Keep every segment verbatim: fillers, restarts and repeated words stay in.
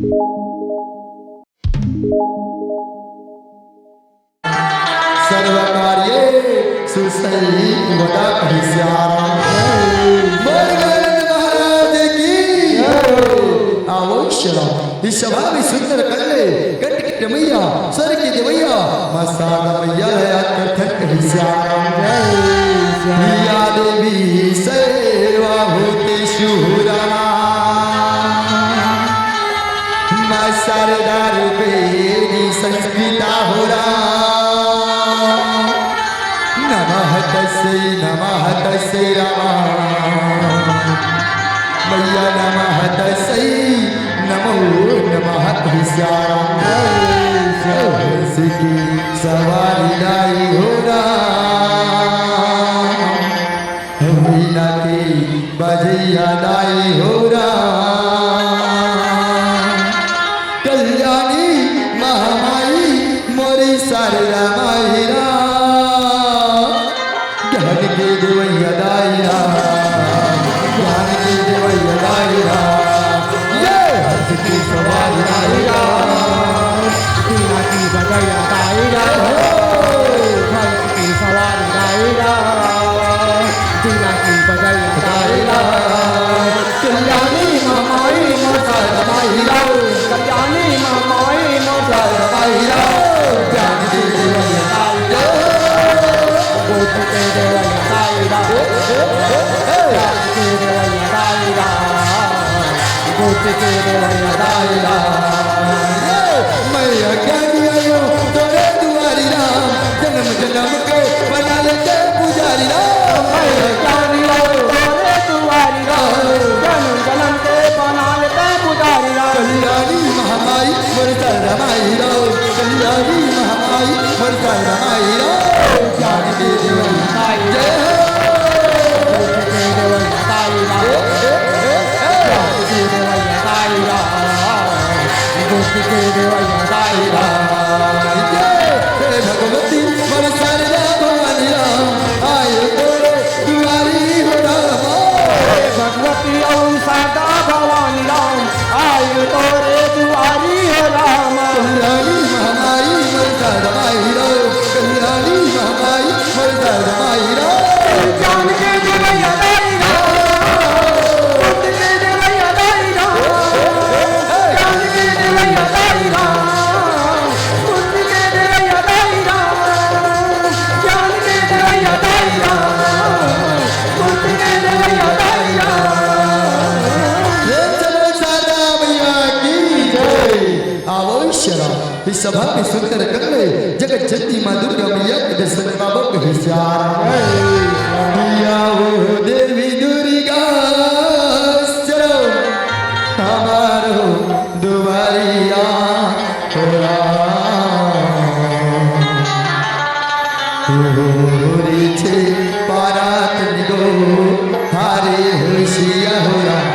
सर्व कार्ये सुसंवदा कहे सियाराम। बोल गजानन महाराज की। आवो शरण। इस सभा में सुंदर कल्ले, कंठ के मैया, स्वर के देवैया, माँ शारदा मैया है आकर थन कहे सियाराम। या देवी सेवा होते शुहुराम। माँ शारदा रूपेणी संस्कृता हो राम। नमः तस्यै, नमः तस्यै राम। मैया नमः तस्यै, नमो नमः सियाराम। हंस की सवारी दाई हो राम। वीणा के बजैया दाई हो राम। कल्याणी महामाई मोरी शारदा माई राम। ज्ञान के देवैया दाई राम। ज्ञान के देवैया दाई राम। ये हंस की सवारी दाई राम। वीणा की बजैया दाई राम। हंस की सवारी दाई राम। वीणा की बजैया दाई राम। कल्याणी महामाई मोर शारदा माई राम। कल्याणी महामाई मोर शारदा माई राम। ज्ञान के देवैया दाई राम। बुद्धि के देवैया दाई राम। ज्ञान के देवैया दाई राम। बुद्धि के देवैया दाई राम। मैं अज्ञानी आयो तोरे दुआरी राम। जन्म जन्म के बना लेते पुजारी राम। मैं अज्ञानी आयो तोरे दुआरी राम। जन्म जन्म के बना लेते पुजारी राम। कल्याणी महामाई मोर शारदा माई राम। कल्याणी महामाई मोर शारदा माई राम। ज्ञान के देवैया जय हो। बुद्धि के देवैया दाई राम। बुद्धि के देवैया दाई राम। हे भगवती मोर शारदा भवानी राम, आए तोरे दुआरी हो राम। हे भगवती अउ शारदा भवानी राम, आए तोरे दुआरी हो राम। कल्याणी महामाई मोर शारदा माई राम। कल्याणी महामाई मोर शारदा माई राम। ज्ञान के देवैया दाई राम। बुद्धि के देवैया दाई राम। ज्ञान के देवैया दाई राम। बुद्धि के देवैया दाई राम। ज्ञान के देवैया दाई राम। बुद्धि के देवैया दाई राम। प्रेम से बोल शारदा मैया की जय। आवो शरण। इस सभा के सुंदर कल्ले जगत जननी माँ दुर्गा मैया के दर्शन पावो कहे सियाराम। या वो देवी दुर्गा शरण हमारो दुआरिया हो राम। तोरे छे पारात निगो हारे होशिया हो राम।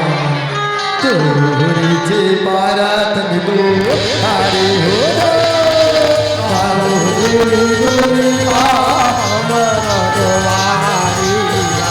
तोरे छे पारात निगो हारे हो राम। आओ रे दुर्गा हमर दुआरिया।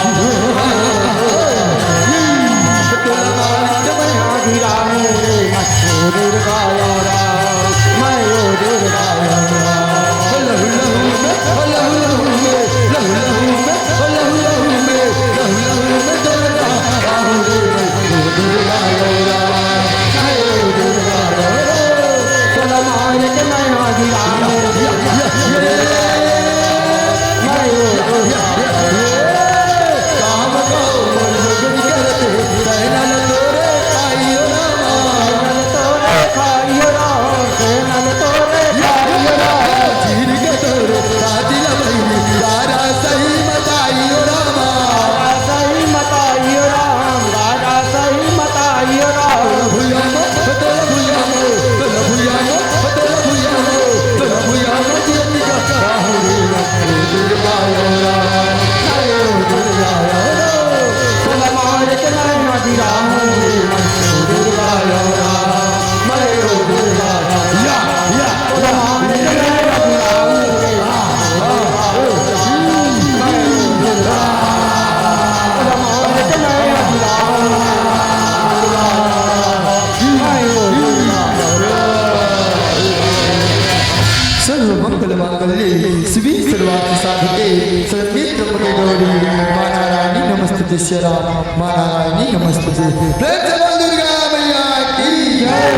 सर्व मंगल मांगल्ये शिवे सर्वार्थ साधके शरण्ये त्र्यंबके गौरी माँ नारायणी नमस्तुते। श्री राम माँ नारायणी नमस्तुते। प्रेम से बोल दुर्गा मैया की जय।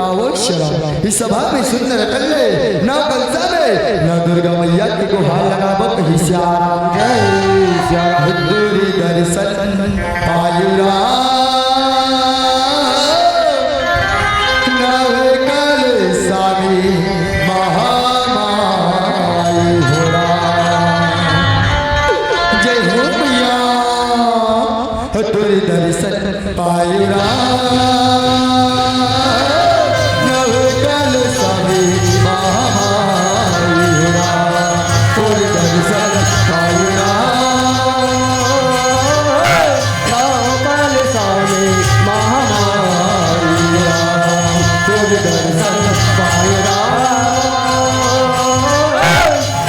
आवो श्री राम। इस सभा में सुंदर कल्ले नौ कलसा में नौ दुर्गा मैया के गुहार लगाबो कही श्री राम। जय श्री राम। दूरी दर्शन पायु राम। नव कलसा में महामाई हो राम। जय हो मैया। तोर दर्शन पायु राम। नव कलसा में महामाई हो राम। तोर दर्शन पायु राम। नव कलसा में महामाई राम। तोर दर्शन पायु राम।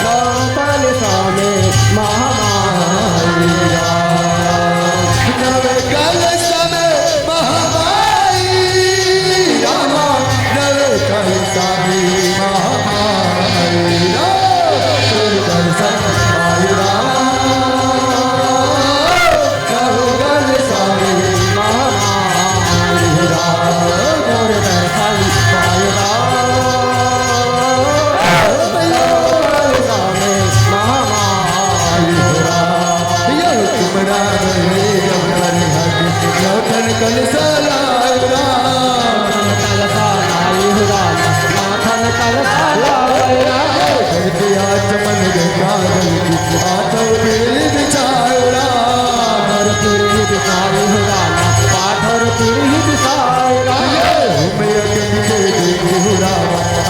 नव कलसा में महामाई राम। नव कलसा में महामाई राम। नव कलसा में महामाई राम। तोर दर्शन पायु राम। नव कलसा में महामाई राम। तोर दर्शन पायु राम।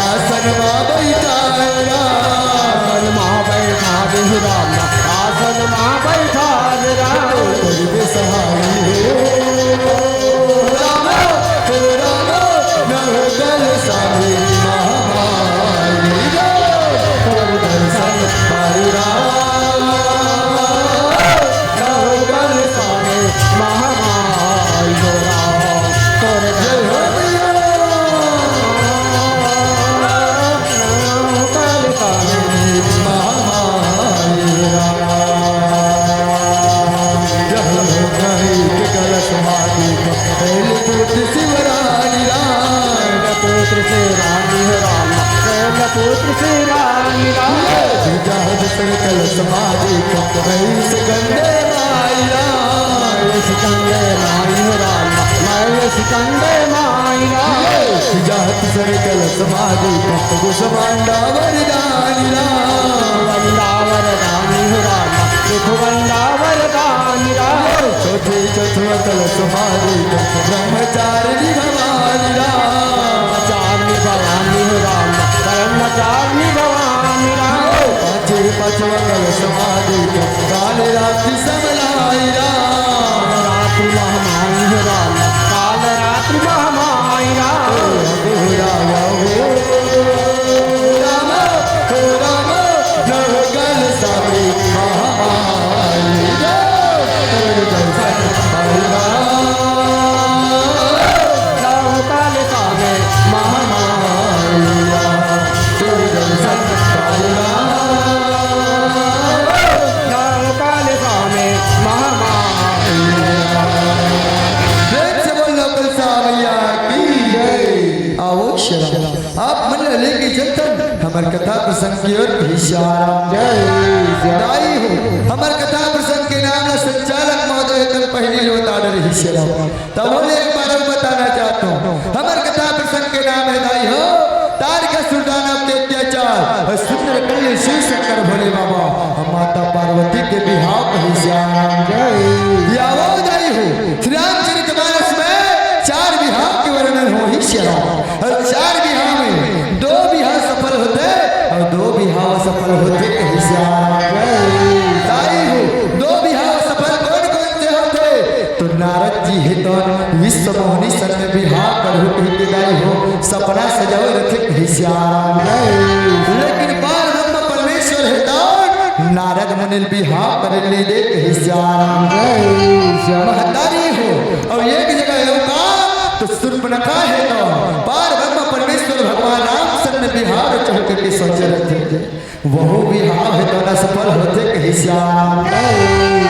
आसन मा बैठा दे राम, आसन मा बैठा दे राम। तोर बेसहाई हो राम, हो राम, नव कलसा में महामाई राम। तोर दर्शन पायु राम, नव कलसा में महामाई हो राम। तोर जय हो समाधि कम रहीस कंदे माई राम। रहीस कंदे माई राम, रहीस कंदे माई राम। जात सरकल समाधि कम गुस मांडा वरदानी राम। वंडा वरदानी राम, गुस वंडा वरदानी राम। चौथे चतुर्थल समाधि कम ब्रह्मचारिणी भवानी राम। ब्रह्मचारिणी भवानी राम, ब्रह्मचारिणी भवानी राम। पांचवे पांचवा कल समाधि कम काल रात्रि समलाई राम। रात्रि महामाई राम, काल रात्रि महामाई राम। ओ राम, ओ राम, ओ राम, नव कल स्वामी महामाई राम। ओ राम, ओ राम, नव कल स्वामी महामाई राम। प्रेम से बोल लो कलसा मैया की जय। आओ शरण। आप मन ल लेके चलथन हमर कथा प्रसंग की ओर। घिसियाराम जय। दाई हो, हमर कथा प्रसंग के नाम ल संचालक महोदय तन पहली लो दादा रे घिसियाराम। तब हम एक बार अउ बताना चाहत हूँ, हमर कथा प्रसंग के नाम हे दाई हो, तारकासुर दानव के अत्याचार अउ सुंदर कल्ले शिव शंकर भोले बाबा अउ माता पार्वती के बिहाव कहे श्याम। जय। या वो दाई हो, श्री रामचरित मानस में चार बिहाव के वर्णन होही श्याम। अउ चार बिहाव में दो बिहाव सफल होथे अउ दो बिहाव असफल होथे कहे श्याम। जय। दाई हो, दो बिहाव असफल कोन कोन से होथे? तो नारद जी हे तौन विश्व मोहनी सन में बिहाव करहूं कहिके दाई हो सपना सजावे रथे कहे श्याम। लेकिन पार ब्रह्म परमेश्वर हे तौन नारद मुनि ल बिहाव करे नइ दे कहे श्याम। महतारी हो, अउ एक जगह अउ का, तो सूर्पनखा हे तौन पार ब्रह्म परमेश्वर भगवान राम सन में बिहाव रचहूं कहिके सोचे रथे। वहू बिहाव हे तौन असफल होथे कहे श्याम।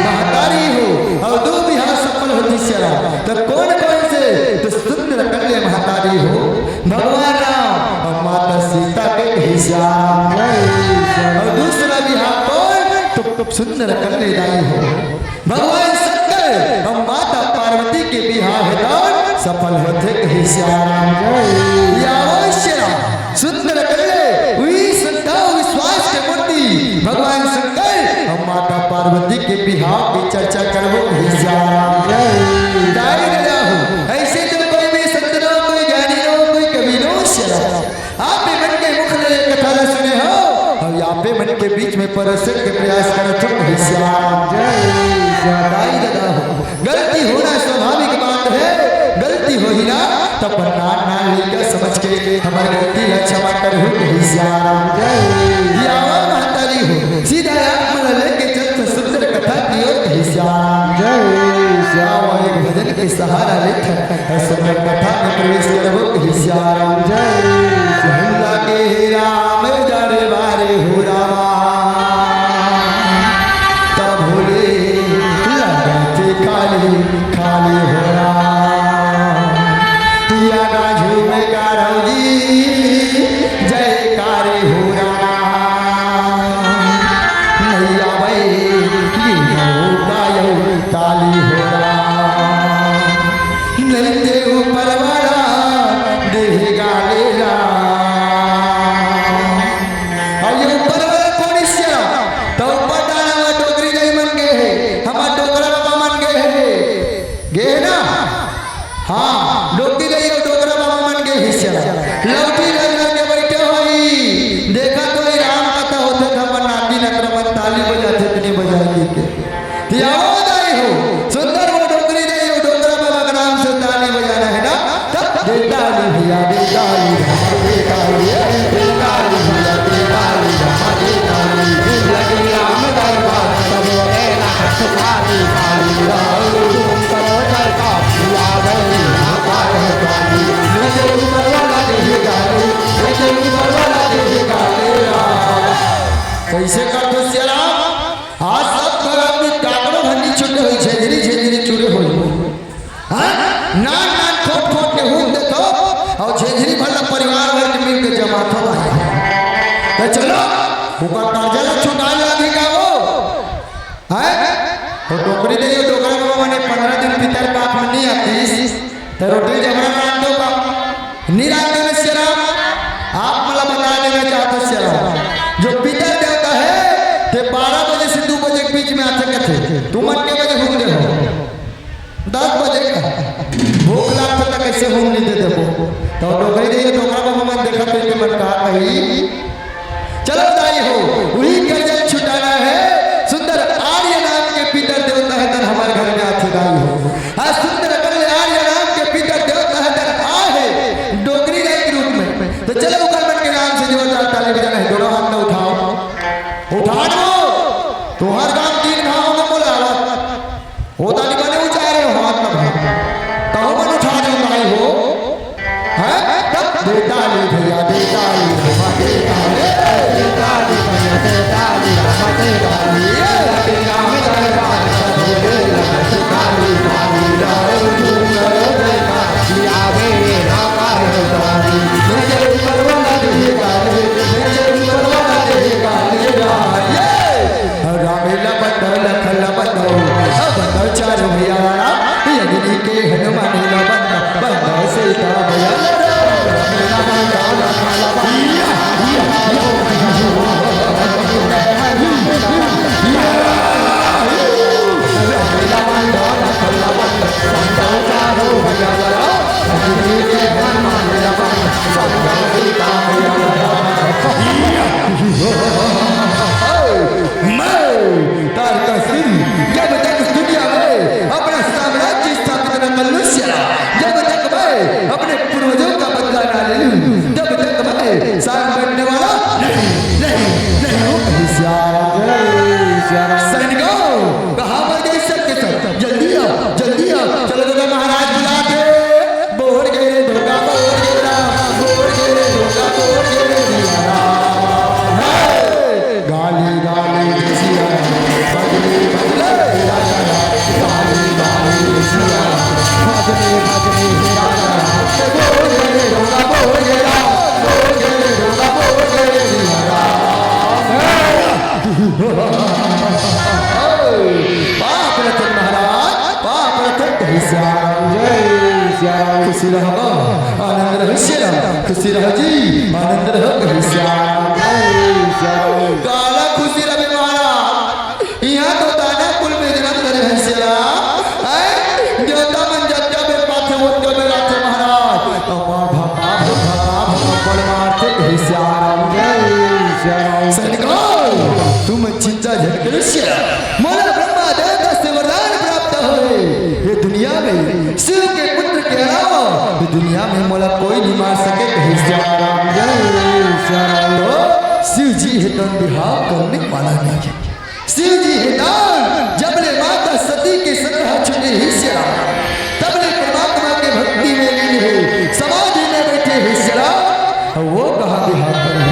महतारी हो, अउ दू बिहाव सफल होथे श्याम। त कोन कोन से? तो सुंदर कल्ले महतारी हो, भगवान राम अउ माता सीता के कहे श्याम। अउ दूसरा बिहाव कोन? तो सुंदर कल्ले दाई हो, भगवान शंकर अउ माता पार्वती के बिहाव हे तौन सफल होथे कहे श्याम। या वो श्याम सुंदर कल्ले, वी श्रद्धा विश्वास के मूर्ति भगवान शंकर अउ माता पार्वती के बिहाव की चर्चा करबो कहे श्याम। दाई ददा हो, ऐसे तो कोई भी संत नो, कोई ज्ञानी नो, कोई कवि नो श्याम। आपे मन के मुख ले ये कथा ला सुने हो, अउ आपे मन के बीच में परोसे के प्रयास करत हो कहे श्याम। जय श्याम। दाई ददा हो, गलती होना स्वाभाविक बात हे, गलती होही ना, त अपन नान नान लइका समझ के हमर गलती ला क्षमा करहू कहे श्याम। जय। या वो महतारी हो, सीधा आप मन ला लेके चलत सुंदर कथा की ओर कहे श्याम। जय श्याम। एक भजन के सहारा लेथन अउ सुंदर कथा में प्रवेश करबो कहे श्याम। जय। भुला के हे राम दरबारे हो रामा, तब भोले लगत खाली खाली हो राम। या गाजू में कारौजी जयकारी हो राम। नैया भाई लीनो गायो ताली हो राम। नैते ऊपर वाला देह गालेला। अउ ये ऊपर वाला कोन हे श्याम? त ऊपर डाहर डोकरी दाई मन गे हे, हमर डोकरा बाबा मन गे हे, गे हे ना? हाँ, डोकरी दाई अउ डोकरा बाबा मन गे हे श्याम। लौठी धर धर के बइठे होही, देखत होही राम कथा होथे त हमर नाती नतरा मन ताली बजाथे त नइ बजाय कहिके। या वो दाई हो, सुंदर वो डोकरी दाई हो, डोकरा बाबा के नाम से ताली बजाना हे ना, तब दे ताली भैया, दे ताली, दे ताली, दे ताली भैया, दे ताली, दे ताली। लगे राम दरबार, तब ए नाथ ताली, ताली, ताली। ऊपर वाला दे ताली, ऊपर वाला दे ताली। कइसे करथो श्याम? आज सब घर आदमी काकरो घर नइ छूटे होही, झेझरी झेझरी चूरे होही। हाँ? नान नान खोट खोट के हून देथो, अउ झेझरी भर ला परिवार भर के मिल के जमाथो भाई। त चलो, ओकर कर्जा ला छुटाए लागही का वो? डोकरी दे, डोकरा बाबा मने पंद्रह दिन पितर पाख में नहीं आतीस, तो रोटी जबरन रांध दो का? नहीं रांध दो ना शेरा? आप मला बता देना चाहते शेरा, जो पितर देवता है, ते बारह बजे से दो बजे के बीच में आथे कथे, तुमन के बजे हून दे हो? दस बजे का। भूख लागथे त कैसे हून नहीं दे देबो? तो डोकरी दे, डोकरा बाबा मन देखत होही, मन का कही? चलो दाई हो, वही गरजन छुटाना है। सुंदर आर्य नाम के पितर देवता है, तन हमारे घर में आथे दाई हो। हाँ, सुंदर कल आर्य नाम के पितर देवता है, तन आहे डोकरी दाई के रूप में। तो चलो, ओकर मन के नाम से जोरदार ताली बजाना है, दोनों हाथ में उठाओ, उठा दो। तुम्हार काम तीन घाव में बोला, वो ताली बने उचारे हो, हाथ में। तहो मन उठा दो भाई हो। हैं? तब दे ताली भैया, दे ताली, रामा दे ताली, दे ताली भैया, दे ताली, रामा दे ताली। ये लगे राम दरबार का भोले लगा, ताली, ताली, ताली, ताली, ताली, आवे रे रामा दे ताली। मेरे ऊपर वाला दे ताली, मेरे ऊपर वाला दे ताली, ताली। ये राम ला बंधो, लखन ला बंधो, बंधो चारों भैया, अग्नि के हनुमान ला बंधो, बंधो सीता मैया। मैं तारकासुर, जब तक इस दुनिया में अपना साम्राज्य स्थापित न कर लूं शेरा, जब तक मैं अपने पूर्वजों का बदला ना ले लूं, तब तक मैं शांत बैठने वाला नहीं, नहीं, नहीं हूं। जय सिया राम। जय सिया राम। सैनिकों, कहां मर गए सब के सब? जल्दी आओ, जल्दी आओ, चलो दादा महाराज बुलाते। बोल के रे धोखा, बोल के रे राम, बोल के रे धोखा, बोल के रे सिया राम। हे! गाली गाली दे सिया राम, बदली बदली राजा राम, गाली गाली दे सिया राम, बदली बदली राजा राम। बोल के रे धोखा, बोल के रे राम, बोल के रे धोखा, बोल के रे सिया राम। हे! पाप रतन महाराज, पाप रतन कहे सिया राम। जय सिया राम। खुशी रहो, आनंद रहो सिया राम। खुशी रहो जी, आनंद रहो कहे सिया राम। जय सिया राम। काला खुशी रहे महाराज, इहां तो दानापुर में जनम धरे हे सिया राम। हैं? देवता मन जब जब पाथे, वो जब राथे महाराज। अपार भका भका भका बड़ मारथे कहे सिया राम। जय सिया राम। सैनिकों, तुम चिंता झन करो सिया राम। मोला ब्रह्मा देवता से वरदान प्राप्त होए। ये दुनिया में शिव के पुत्र के अलावा ये दुनिया में मोला कोई नहीं मार सके कहे सिया राम। जय सिया राम। तो शिव जी हे तन बिहाव करने वाला नहीं है। शिव जी हे दान, जब ले माता सती के संग्रह छुटे हे सिया राम, तब ले परमात्मा के भक्ति में लीन हे, समाधि में बैठे हे सिया राम। वो कहां बिहाव करही?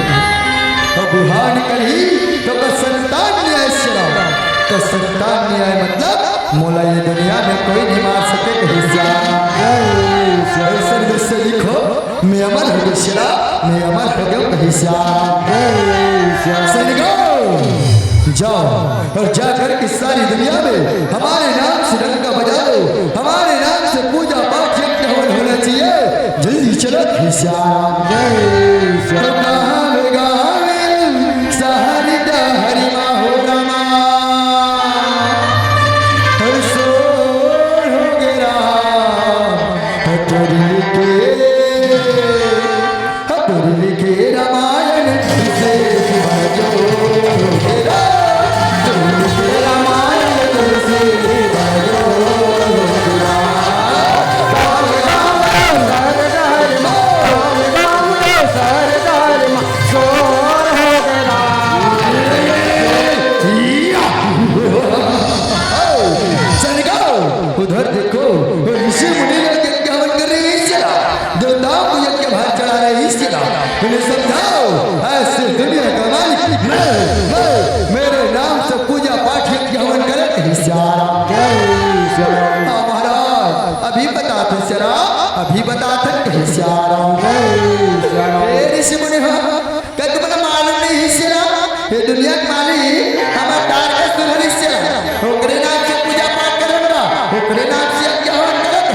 वो बिहाव नहीं करही तो का संतान नहीं आए सिया राम। का संतान नहीं आए मतलब मोला ये दुनिया में कोई नहीं मार सके कहे सिया राम। जय सिया राम। ऐसे लिखो, मैं अमर हो गयो सिया राम, मैं अमर हो गयो कहे सिया राम। जय सिया राम। सैनिकों, जाओ और जाकर के सारी दुनिया में हमारे नाम से डंका बजा दो, हमारे नाम से पूजा पाठ यज्ञ हवन होना चाहिए। जल्दी चलो कहे सिया राम। जय सिया राम। गावे गावे सहरी डहरी मा हो रामा, हर सोर हो गे राम, हथुरी के, हथुरी के रामायण से भजो गे राम, हथुरी के रामायण से भजो गे राम। सैनिकों, उधर देखो, ऋषि मुनि लोग यज्ञ हवन कर रहे हैं, इस जगह देवताओं को यज्ञ भार चढ़ा रहे हैं, इस जगह उन्हें समझाओ, ऐसे दुनिया का मालिक मैं, मैं, मेरे नाम से पूजा पाठ यज्ञ हवन करे, कहे सिया राम। जय सिया राम। हाँ महाराज, अभी बताथन सिया राम, अभी बताथन कहे सिया राम। जय सिया राम। हे ऋषि मुनि हो, का तुमला मालूम नहीं हे सिया राम? ये दुनिया के मालिक हमार तारकासुर हरे सिया राम। ओकरे नाम से पूजा पाठ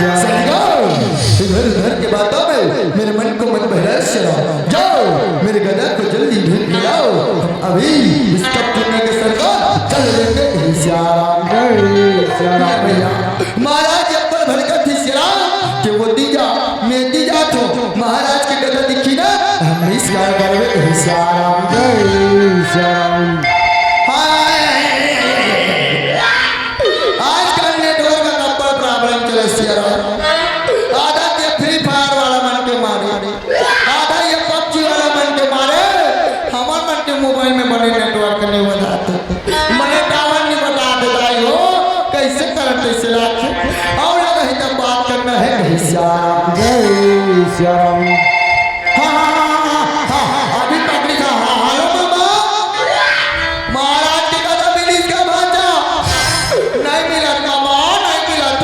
सही गाओ। इधर उधर के बातों में मेरे मन को मत बहलाओ सिया राम। जाओ, मेरे गदा को जल्दी ढूंढ के लाओ। हम अभी इसका पुण्य के सरकार चल देंगे कहीं सिया राम। जय सिया राम। भैया, महाराज अब्बड़ भड़कत हे सिया राम के वो दीजा, मैं दीजा थो। महाराज के गदा दिखी ना, हम नमस्कार करबे कहीं सिया राम। जय सिया राम। हाय। आजकल network का अब्बड़ problem चले सिया राम। आधा ये Free Fire वाला मन के मारे, आधा ये PUBG वाला मन के मारे, हमर मन के mobile में बने network नहीं बनाते, बने tower नहीं बताते दाई हो, कैसे करते सिला के? और अगर इतना बात करना है कहीं सिया राम। जय सिया राम। हाँ, हाँ, हाँ, हाँ, हाँ, अभी पकड़ी था। हाँ, hello मामा। महाराज के गदा मिलिस का भांजा? नहीं मिलत मामा, नहीं मिलत।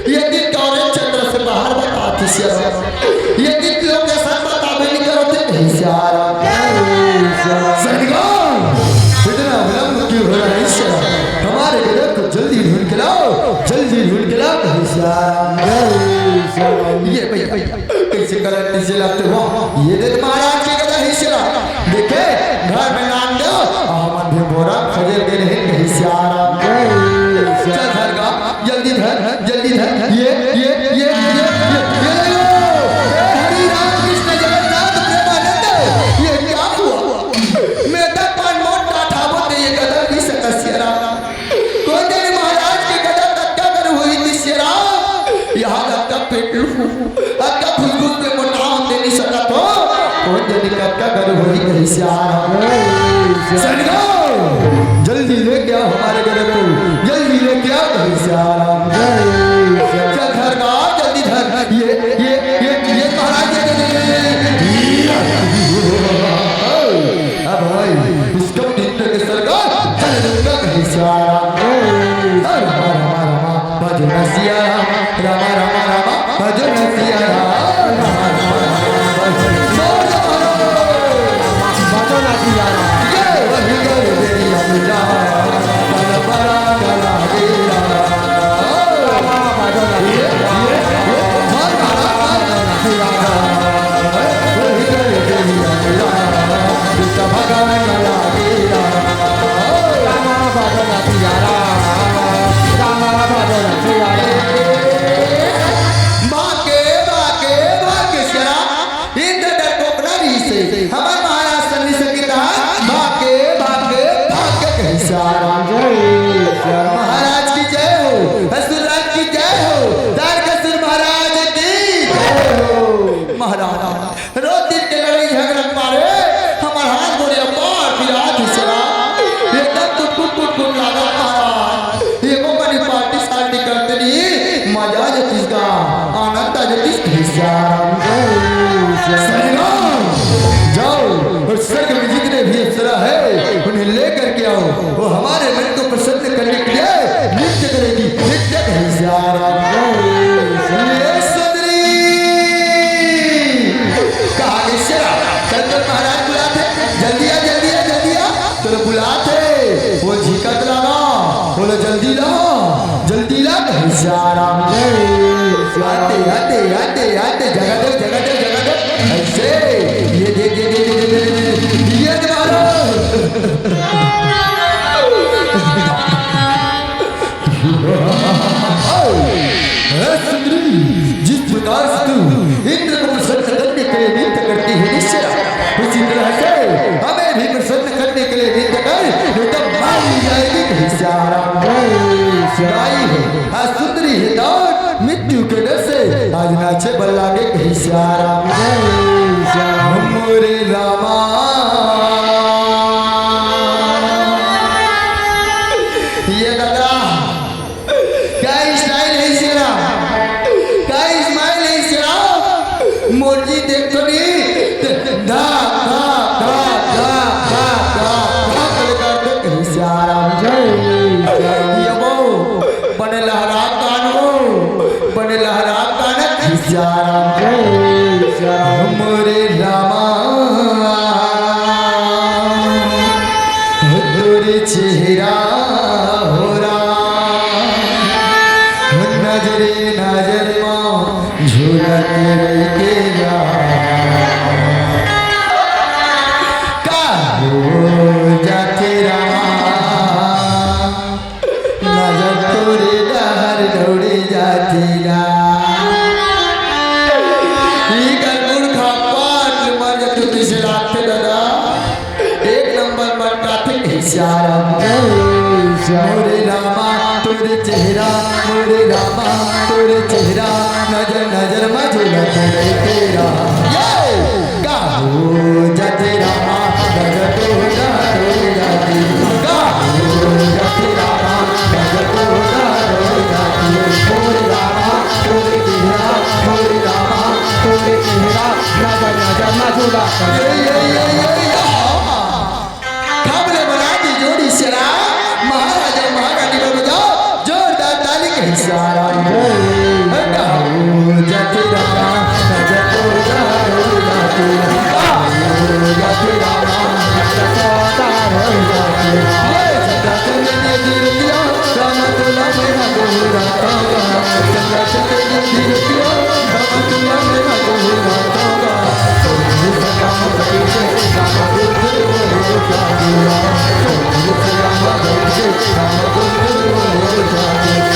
ये दिन कौन क्षेत्र से बाहर बताथे सिया राम? ये दिन location बताबे नहीं करत हे सिया राम। सैनिकों, इतना विलंब क्यों हो रहा है सिया राम? हमारे गदा को जल्दी ढूंढ के लाओ, जल्दी ढूंढ के लाओ कहीं सिया राम। ये भैया, भैया, कैसे करंट से लगते हो? ये देख महाराज के गदा हे सिया राम। देखे, घर में नाम दो, हमन भी बोरा खदेड़ दे रहे कहीं सिया राम। चल धर गा, जल्दी धर, जल्दी धर। ये, ये, ये, ये, ये, ये ले लो। हे हरि राम कृष्ण जगन्नाथ प्रेमानंद, ये क्या हुआ? मैं तक पान मोट ठाठा बोते ये गदा भी सकत सिया राम। कोन जनी महाराज के गदा ततका बर होही सिया राम? यहाँ ततका पेट लू, ततका फुसफुस में मोटा होते नहीं सकत हो। कोन जनी ततका बर होही कहीं सिया राम। सैनिकों, जल्दी लेके आओ हमारे गदा को, जल्दी लेके आओ कहीं सिया राम। चल धर गा, जल्दी धर। ये, ये, ये, ये महाराज, ये, ये, ये, ये, ये। अब भाई, इसको दिन के सरकार, चल दूंगा कहीं सिया राम। रामा, रामा, रामा, भजो न सिया राम। रामा, रामा, रामा, भजो न सिया राम। रामा, रामा, रामा, भजो न सिया राम। भजो न सिया राम। ये वही कर दे दिया मुझे। बड़ा, बड़ा, बड़ा, बड़ा। रामा, भजो न सिया राम। भजो न सिया राम। भागे, भागे, भागे सिया राम। इंद्र डरपोक ना रहिसे। हमर महाराज सन्नी से किता, भागे, भागे, भागे कहीं सिया राम। महाराज की जय हो, असुरराज की जय हो, तारकासुर महाराज की जय हो। महाराज रोज दिन के लड़ाई झगड़ा मारे, हमार हाथ गोड़े अब्बड़ पिरात हे सिया राम। एकदम कुटकुट कुटकुट लागत महाराज। एको कनी पार्टी सार्टी करते नहीं, मजा आ जातिस गा, आनंद आ जातिस कहीं सिया राम। सैनिकों, जाओ और स्वर्ग में जितने भी अप्सरा है, उन्हें लेकर के आओ। वो हमारे मन को प्रसन्न करने के लिए नृत्य करेगी। नृत्य कहीं सिया राम। ये सुंदरी। कहाँ गई सिया राम? चल तो महाराज बुलाथे। जल्दी आ, जल्दी आ, जल्दी आ। तोला बुलाथे। वो झिकत लगा। बोले, "जल्दी ला, जल्दी ला।" कहीं सिया राम। आते, आते, आते, आते। जगा दे, जगा दे, जगा दे। ऐसे। ये दे, ये दे, ये दे, ये दे, ये दे। ये दे मारो। हे सुंदरी, जिस प्रकार से तू इंद्र को प्रसन्न करने के लिए नृत्य करती है निश्चय, उसी तरह से हमें भी प्रसन्न करने के लिए नृत्य कर, नहीं तो मारी जाएगी कहीं सिया राम। गाई है, आज सुंदरी है दान, मृत्यु के डर से आज नाचे बल्ला के कहीं सिया राम। मोरे रामा। ये गदा, क्या style है सिया राम? क्या smile है सिया राम? मोर जी देख तो नहीं, धा, धा, धा, धा, धा, धा, धा, धा, कर दे कहीं सिया राम। जय सिया राम। ये वो, बने लहरा कानो, बने लहरा कानो, सिया राम। जय सिया राम। मोरे रामा। तोरे चेहरा हो राम, नजरे नजर मोरे रामा तोरे चेहरा, मोरे रामा तोरे चेहरा, नजर नजर मा झूलत रहे तेरा। ये! काहो जाते रामा, नजर तो हो जा, हो जाती। काहो जाते रामा, नजर तो हो जा, हो जाती। मोरे रामा तोरे चेहरा, मोरे रामा तोरे चेहरा, नजर नजर मा झूलत रहे। ये, ये, ये, ये, ये। खाबले बना दी जोड़ी शेरा, महाराजा महारानी बन जाओ, जोरदार ताली कहीं सारा। हटाओ जतिरा, जतिरा, जतिरा, जतिरा, जतिरा।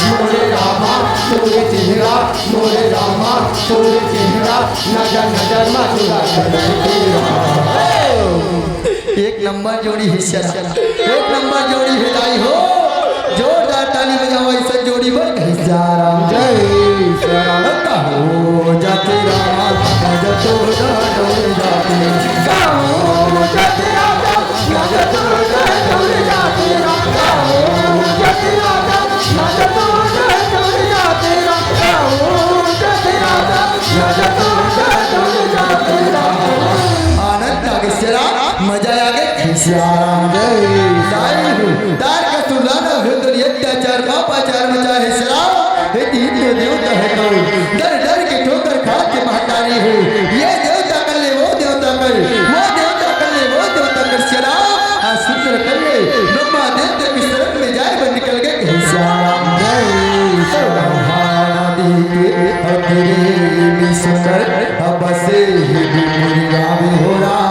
मोरे रामा तोरे चेहरा, मोरे रामा तोरे चेहरा, नजर नजर मा चुरा कर तेरा। एक नंबर जोड़ी है शेरा, एक नंबर जोड़ी है दाई हो। जोरदार ताली बजावा इस जोड़ी बर कहीं सारा। जय श्री राम। कहो जाते रामा, जब तो जाते, कहो जाते रामा, जब तो जाते, कहो जाते रामा, जब तो जाते, कहो जाते रामा, जब तो जाते। आनंद आ गया शेरा, मजा आ गया। श्री राम। जय। दाई हो, तार का सुरदाना हो तो ये अत्याचार पापाचार मचा है शेरा। हे तीन तो देवता है तो, डर डर के ठोकर खा के महतारी हो। ये देवता कर ले, वो देवता कर, वो देवता कर ले, वो देवता कर शेरा। आ सुंदर कर ले, ब्रह्मा देवता की शरण में जाए बन निकल गए कहीं श्री राम। जय श्री राम। महानदी के अतरे में सुंदर, अब से ही बिपुरिया में हो राम।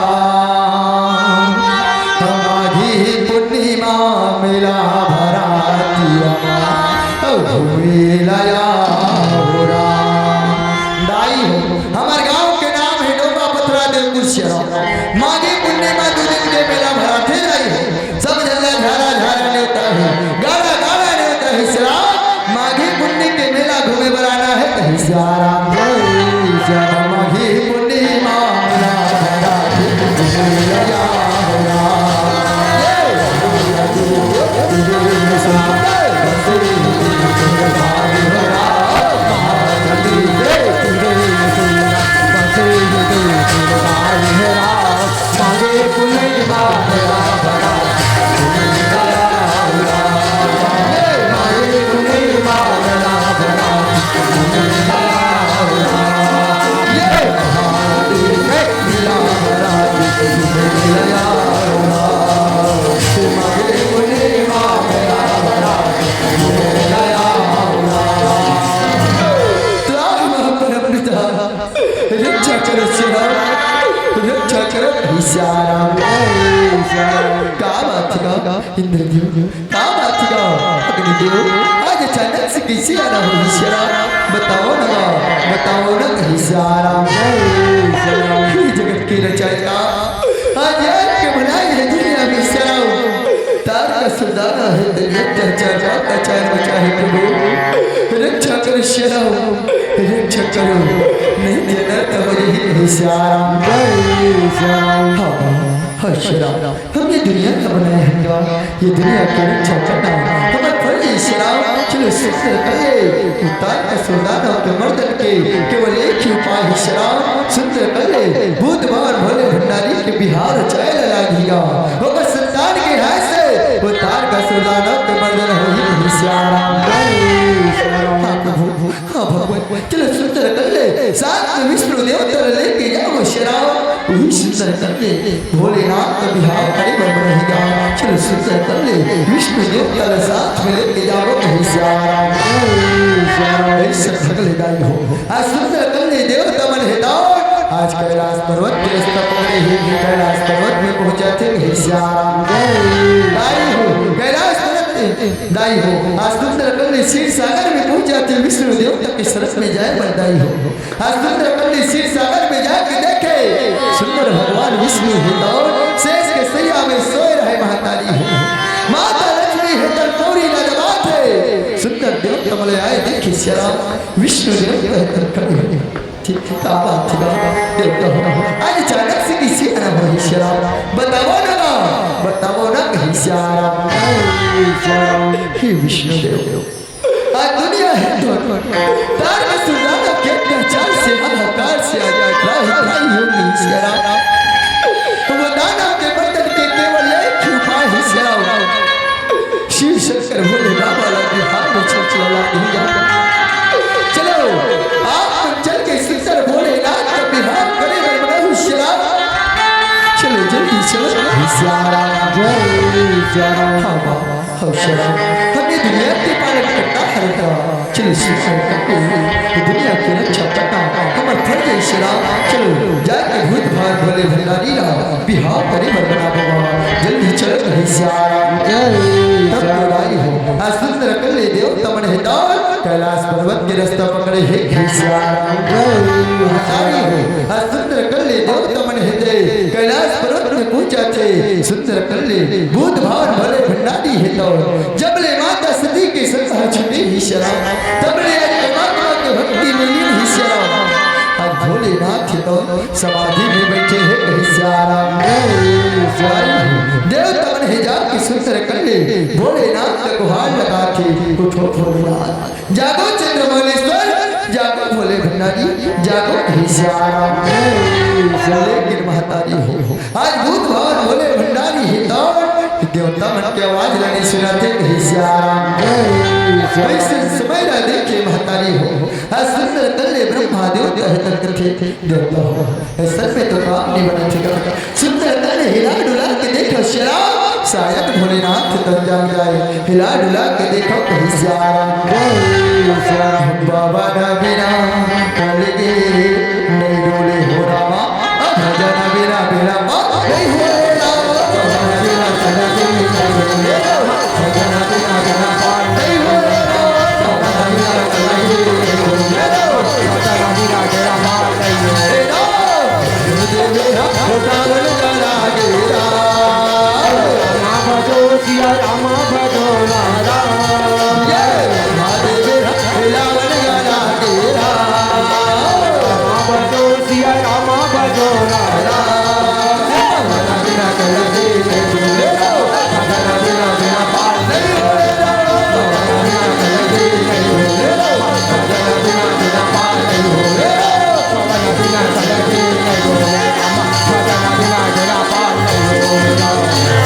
माघी पूर्णिमा मेला भरातिया, हुए लया हो राम। दाई हो, हमार गांव के नाम है डोबा पथरा देवपुर शेरा। माघी पूर्णिमा दो दिन के मेला भराथे दाई हो। सब झल्ला झारा झारा नेवता है, गाड़ा गाड़ा नेवता है शेरा। माघी पुन्नी के मेला घूमे बर आना है कहीं श्री राम। जय श्री राम। माघी पुन्नी मा मेला भरा के मेला या भरा। रक्षा करो श्री राम, रक्षा करो श्री राम। का बात का इंद्रदेव, का बात का अग्निदेव, आज अचानक से कैसे आना हो श्री राम? बताओ ना, बताओ ना कहीं श्री राम। हे जगत के रचयिता, आज आपके बनाए हैं दुनिया में श्री राम। तार का सुरदाना है दुनिया का चाचा का चाहे प्रभु, रक्षा करो श्री राम, रक्षा करो, नहीं देना तो हो रही है श्री राम। जय श्री राम। हाँ, हाँ, श्री राम। हम ये दुनिया का बनाए हैं का? ये दुनिया की रक्षा करना हमारा फर्ज है श्री राम। चलो सुंदर कर ले, उतार का सुरदाना के मर्दन के केवल एक ही उपाय है श्री राम। सुंदर कर ले, भूत बाहर भोले भंडारी के बिहार चाहे लगा दिया। ओकर संतान के हाथ से उतार का सुरदाना के मर्दन हो ही नहीं श्री राम। जय श्री राम। हाँ प्रभु, हाँ भगवान, चलो सुंदर कर ले, साथ में विष्णु देवता लेके जाओ श्री राम। वही सुंदर कर ले, भोलेनाथ का बिहार करे बन रहेगा। चलो सुंदर कर ले, विष्णु देवता साथ में लेके जाओ कहीं श्री राम। जय श्री राम। ऐसे भगले दाई हो, आज सुंदर कर ले देवता मन है दाई। आज कैलाश पर्वत के रास्ता पकड़े हैं, कैलाश पर्वत में पहुंच जाते हैं श्री राम। जय। दाई हो, कैलाश पर्वत में दाई हो, आज सुंदर कर ले क्षीर सागर में पहुंच जाते हैं, विष्णु देवता के शरण में जाए बन दाई हो। आज सुंदर कर ले क्षीर सागर में जाके देखे, सुंदर भगवान विष्णु है तो शेष के सैया में सोए रहे महतारी हो। माता लक्ष्मी है तो कमल आए देखे सिया राम, विष्णु देव कहे तन खड़े हो। ठीक, का बात है, देवता हो। आज अचानक से किसी आना हो सिया राम, बताओ ना, बताओ ना कहीं सिया राम। हे विष्णु देव, आज दुनिया है तो तार में सुजाना के अत्याचार से, हाहाकार से आज त्राहि त्राहि हो गई सिया राम। तो वो दानव के मर्दन के केवल एक ही उपाय है सिया राम। शिव शंकर भोले बाबा ला बिहार में चल चला नहीं जाता। चलो, आप मन चल के सुंदर भोलेनाथ का बिहार करे बर बनाओ सिया राम। चलो जल्दी चलो सिया राम। जय सिया राम। हाँ बाबा, हाँ सिया राम। हम ये दुनिया के पालन करता हरता। चलो सुंदर करके ये दुनिया के रक्षा करता। हमर फर्ज है सिया राम। चलो जाके भूत भार भोले भंडारी ला बिहाव करे बर बना बाबा, जल्दी चलत रही सिया राम। जय तब सिया तो राम। राई हो, आ सुंदर कल्ले देवता मन हे तो कैलाश पर्वत के रास्ता पकड़े हे सिया राम। जय महतारी हो, आ सुंदर कल्ले देवता मन हे ते कैलाश पर्वत में पूजा थे। सुंदर कल्ले भूत भार भोले भंडारी हे तो जब ले माता सती के संग छुटे ही सिया राम, तब ले आज परमात्मा के भक्ति में लीन ही सिया राम। आज भोलेनाथ हे तो समाधि में बैठे हे कहीं सिया राम। देवता मन हे जाके सुंदर कल्ले भोलेनाथ का गुहार लगा थे, उठो भोलेनाथ, जागो चंद्रमौलेश्वर, जागो भोले भंडारी, जागो कहीं सिया राम। लेकिन महतारी हो, आज भूत भार भोले भंडारी हे तो देवता मन के आवाज ला नहीं सुनाथे कहीं सिया राम। वैसे समय ला देखे महतारी हो, आज सुंदर कल्ले ब्रह्मा देवता हे तक थे देवता हो। ऐसा में तो काम नहीं बना थे। सुंदर कल्ले हिला डुला के देखो सिया राम, शायद भोलेनाथ तन जाग जाए। हिला डुला के देखो कहीं सिया राम। बाबा ना बिना कल के नहीं डोले हो रामा, भजन बिना बिना बात नहीं हो रामा।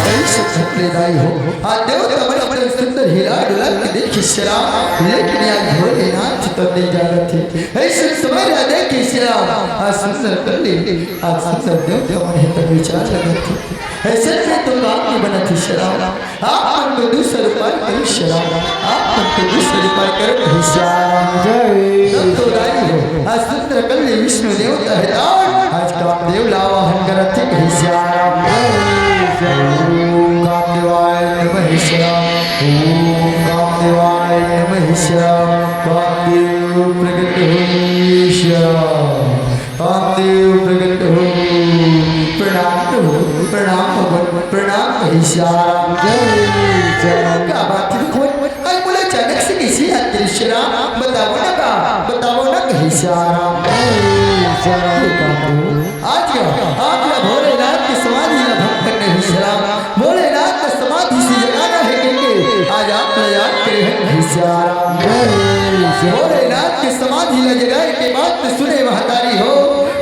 ऐसे खतरे दाई हो। आ देवता मन इतना सुंदर हिला डुला के देखी सिया राम, लेकिन यार भोलेनाथ तो नहीं जागत हे। ऐसे समय ला देखी सिया राम, आ सुंदर कल्ले, आ सुंदर देवता मन हे तो विचार लगत हे। ऐसे में तो काम नहीं बनत हे सिया राम। आप मन तो दूसर उपाय करो सिया राम, आप मन तो दूसर उपाय करो हे सिया राम। जय। तब तो दाई हो, आ सुंदर कल्ले विष्णु देवता हे तो आज कामदेव ला आवाहन करत हे कहीं सिया राम। जय। ओम कामदेवाय नमः सिया राम। ओम कामदेवाय नमः सिया राम। कामदेव प्रकट हो सिया राम। कामदेव प्रकट हो। प्रणाम प्रभु, प्रणाम भगवान, प्रणाम कहीं सिया राम। जय सिया राम। का बात है भगवान? आज बोले अचानक से कैसे याद करे सिया राम? बताओ ना का, बताओ ना कहीं सिया राम। जय सिया राम। हे बाबू, आज का, आज का भोलेनाथ के समाधि ला भंग करने ही सिया राम। भोलेनाथ का समाधि से जगाना है कह के आज आप ला याद करे हैं कहीं सिया राम। जय सिया राम। भोलेनाथ के समाधि ला जगाए के बात तो सुने महतारी हो,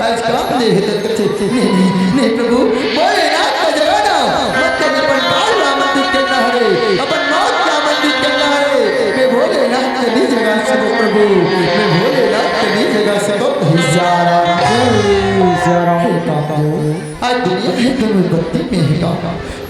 आज काम दे हे तो कथे, नहीं, नहीं, नहीं प्रभु, भोलेनाथ का जगाना, मतलब अपन प्राण ला आमंत्रित करना हरे, अपन मौत ला आमंत्रित करना हरे। मैं भोलेनाथ का नहीं जगा सको प्रभु, मैं भोलेनाथ का नहीं जगा सको कहीं सिया राम। जय सिया राम। हे बाबू, आज दुनिया हे तो विपत्ति में हे का।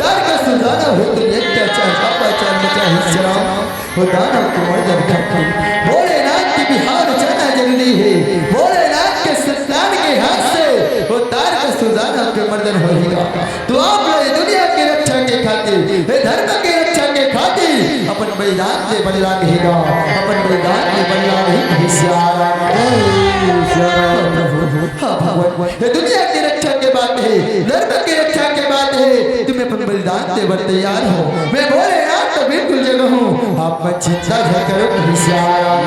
तार का सुजाना हो दुनिया के अत्याचार का पाचार मचा हे सिया राम। वो दानव के मर्दन खातिर भोलेनाथ के बिहार जाना जरूरी हे। भोलेनाथ के संतान के हाथ से वो तार का सुजाना के मर्दन होही का। तो आप ला ये दुनिया के रक्षा के खातिर, हे धर्म के रक्षा के खातिर अपन बलिदान दे बर लागही गा, अपन बलिदान दे बर लागही कहीं सिया राम। जय सिया राम। प्रभु, हाँ भगवान, ये दुनिया के रक्षा के बात हे, धर्म के रक्षा के बात हे, तुम अपन बलिदान दे बर तैयार हो। मैं भोलेनाथ तो बिल्कुल जगह हूँ, आप अपन चिंता झन करो कहे सियाराम।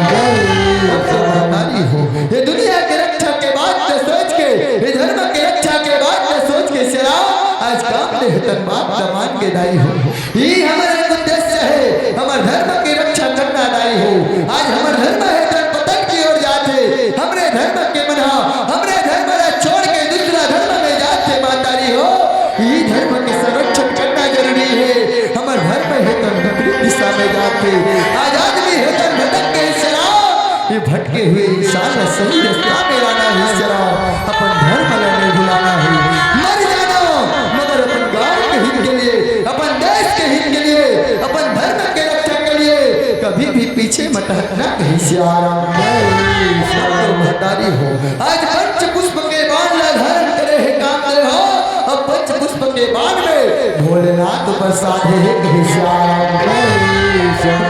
महतारी हो, ये दुनिया के रक्षा के बात ल सोच के, ये धर्म के रक्षा के बात ल सोच के सियाराम, आज काम दे हे तन बात ल मान के दाई हो। ये हमर एक उद्देश्य हे, हमर धर्म के रक्षा करना दाई हो। आज हमर धर्म हे तन पतन की ओर जात हे, हमरे धर्म के मन ह, हमरे धर्म ला छोड़ के दूसरा धर्म में जात हे महतारी हो। ये धर्म के संरक्षण करना जरूरी हे। हमर धर्म हे तन विपरीत दिशा में जात हे। आज आदमी हे तन भटक के सियाराम, ये भटके हुए इंसान ला सही रास्ता में लाना हे सियाराम। अपन धर्म ला नहीं भुलाना हे। मर जाना, मगर अपन गांव के हित के लिए, अपन देश के हित के लिए, अपन धर्म के रक्षा के लिए कभी भी पीछे मत हटना कहे सियाराम। महतारी हो, आज पंच पुष्प के बाण ला धारण करे हे काम दे हो। अब पंच पुष्प के बाण में भोलेनाथ प्रसाद हे कहे सियाराम।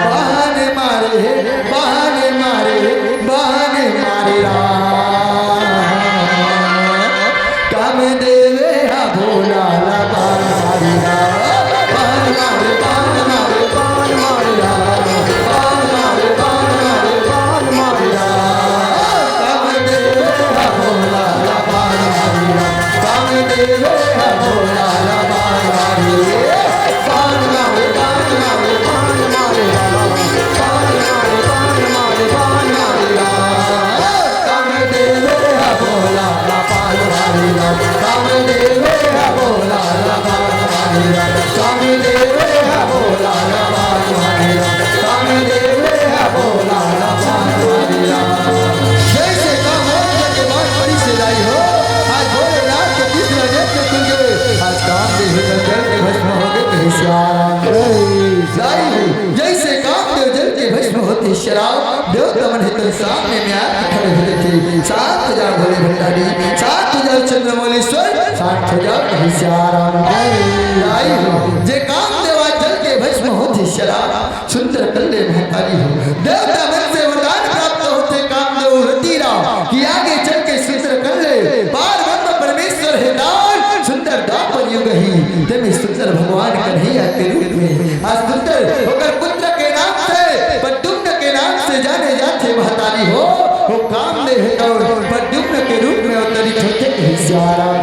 बहाने मारे हे, बहाने मारे हे, बहाने मारे राम। काम देवे हा भोला ला बाण मारे राम। बाण मारे, बाण मारे, बाण मारे राम। बाण मारे, बाण मारे, बाण मारे राम। काम देवे हा भोला ला बाण मारे राम। जैसे कामदेव के बाण पड़ी से दाई हो, आज भोलेनाथ के तीसरा नेत्र खुल गए, आज कामदेव के जल के भस्म हो गए कहे सियाराम। दाई हो, जैसे कामदेव जल के भस्म होते सियाराम, देवता मन हे तन सामने में आके खड़े हो जाते। शांत हो जाओ भोले भंडारी, शांत हो जाओ चंद्रमौलेश्वर, शांत हो जाओ कहे सियाराम। दाई हो, जे कामदेव आज जल के भस्म होते सियाराम, सुंदर कल्ले महतारी हो। देवता मन से वरदान प्राप्त होते कामदेव रति राम कि आगे चल के सुंदर कल्ले पार ब्रह्म परमेश्वर हे दान सुंदर द्वापर युग ही तेमे सुंदर भगवान कन्हैया के रूप में आज सुंदर होकर पुत्र के नाम से प्रद्युम्न के नाम से जाने जाथे महतारी हो। वो कामदेव हे कौन प्रद्युम्न के रूप में अवतरित होते कहे सियाराम।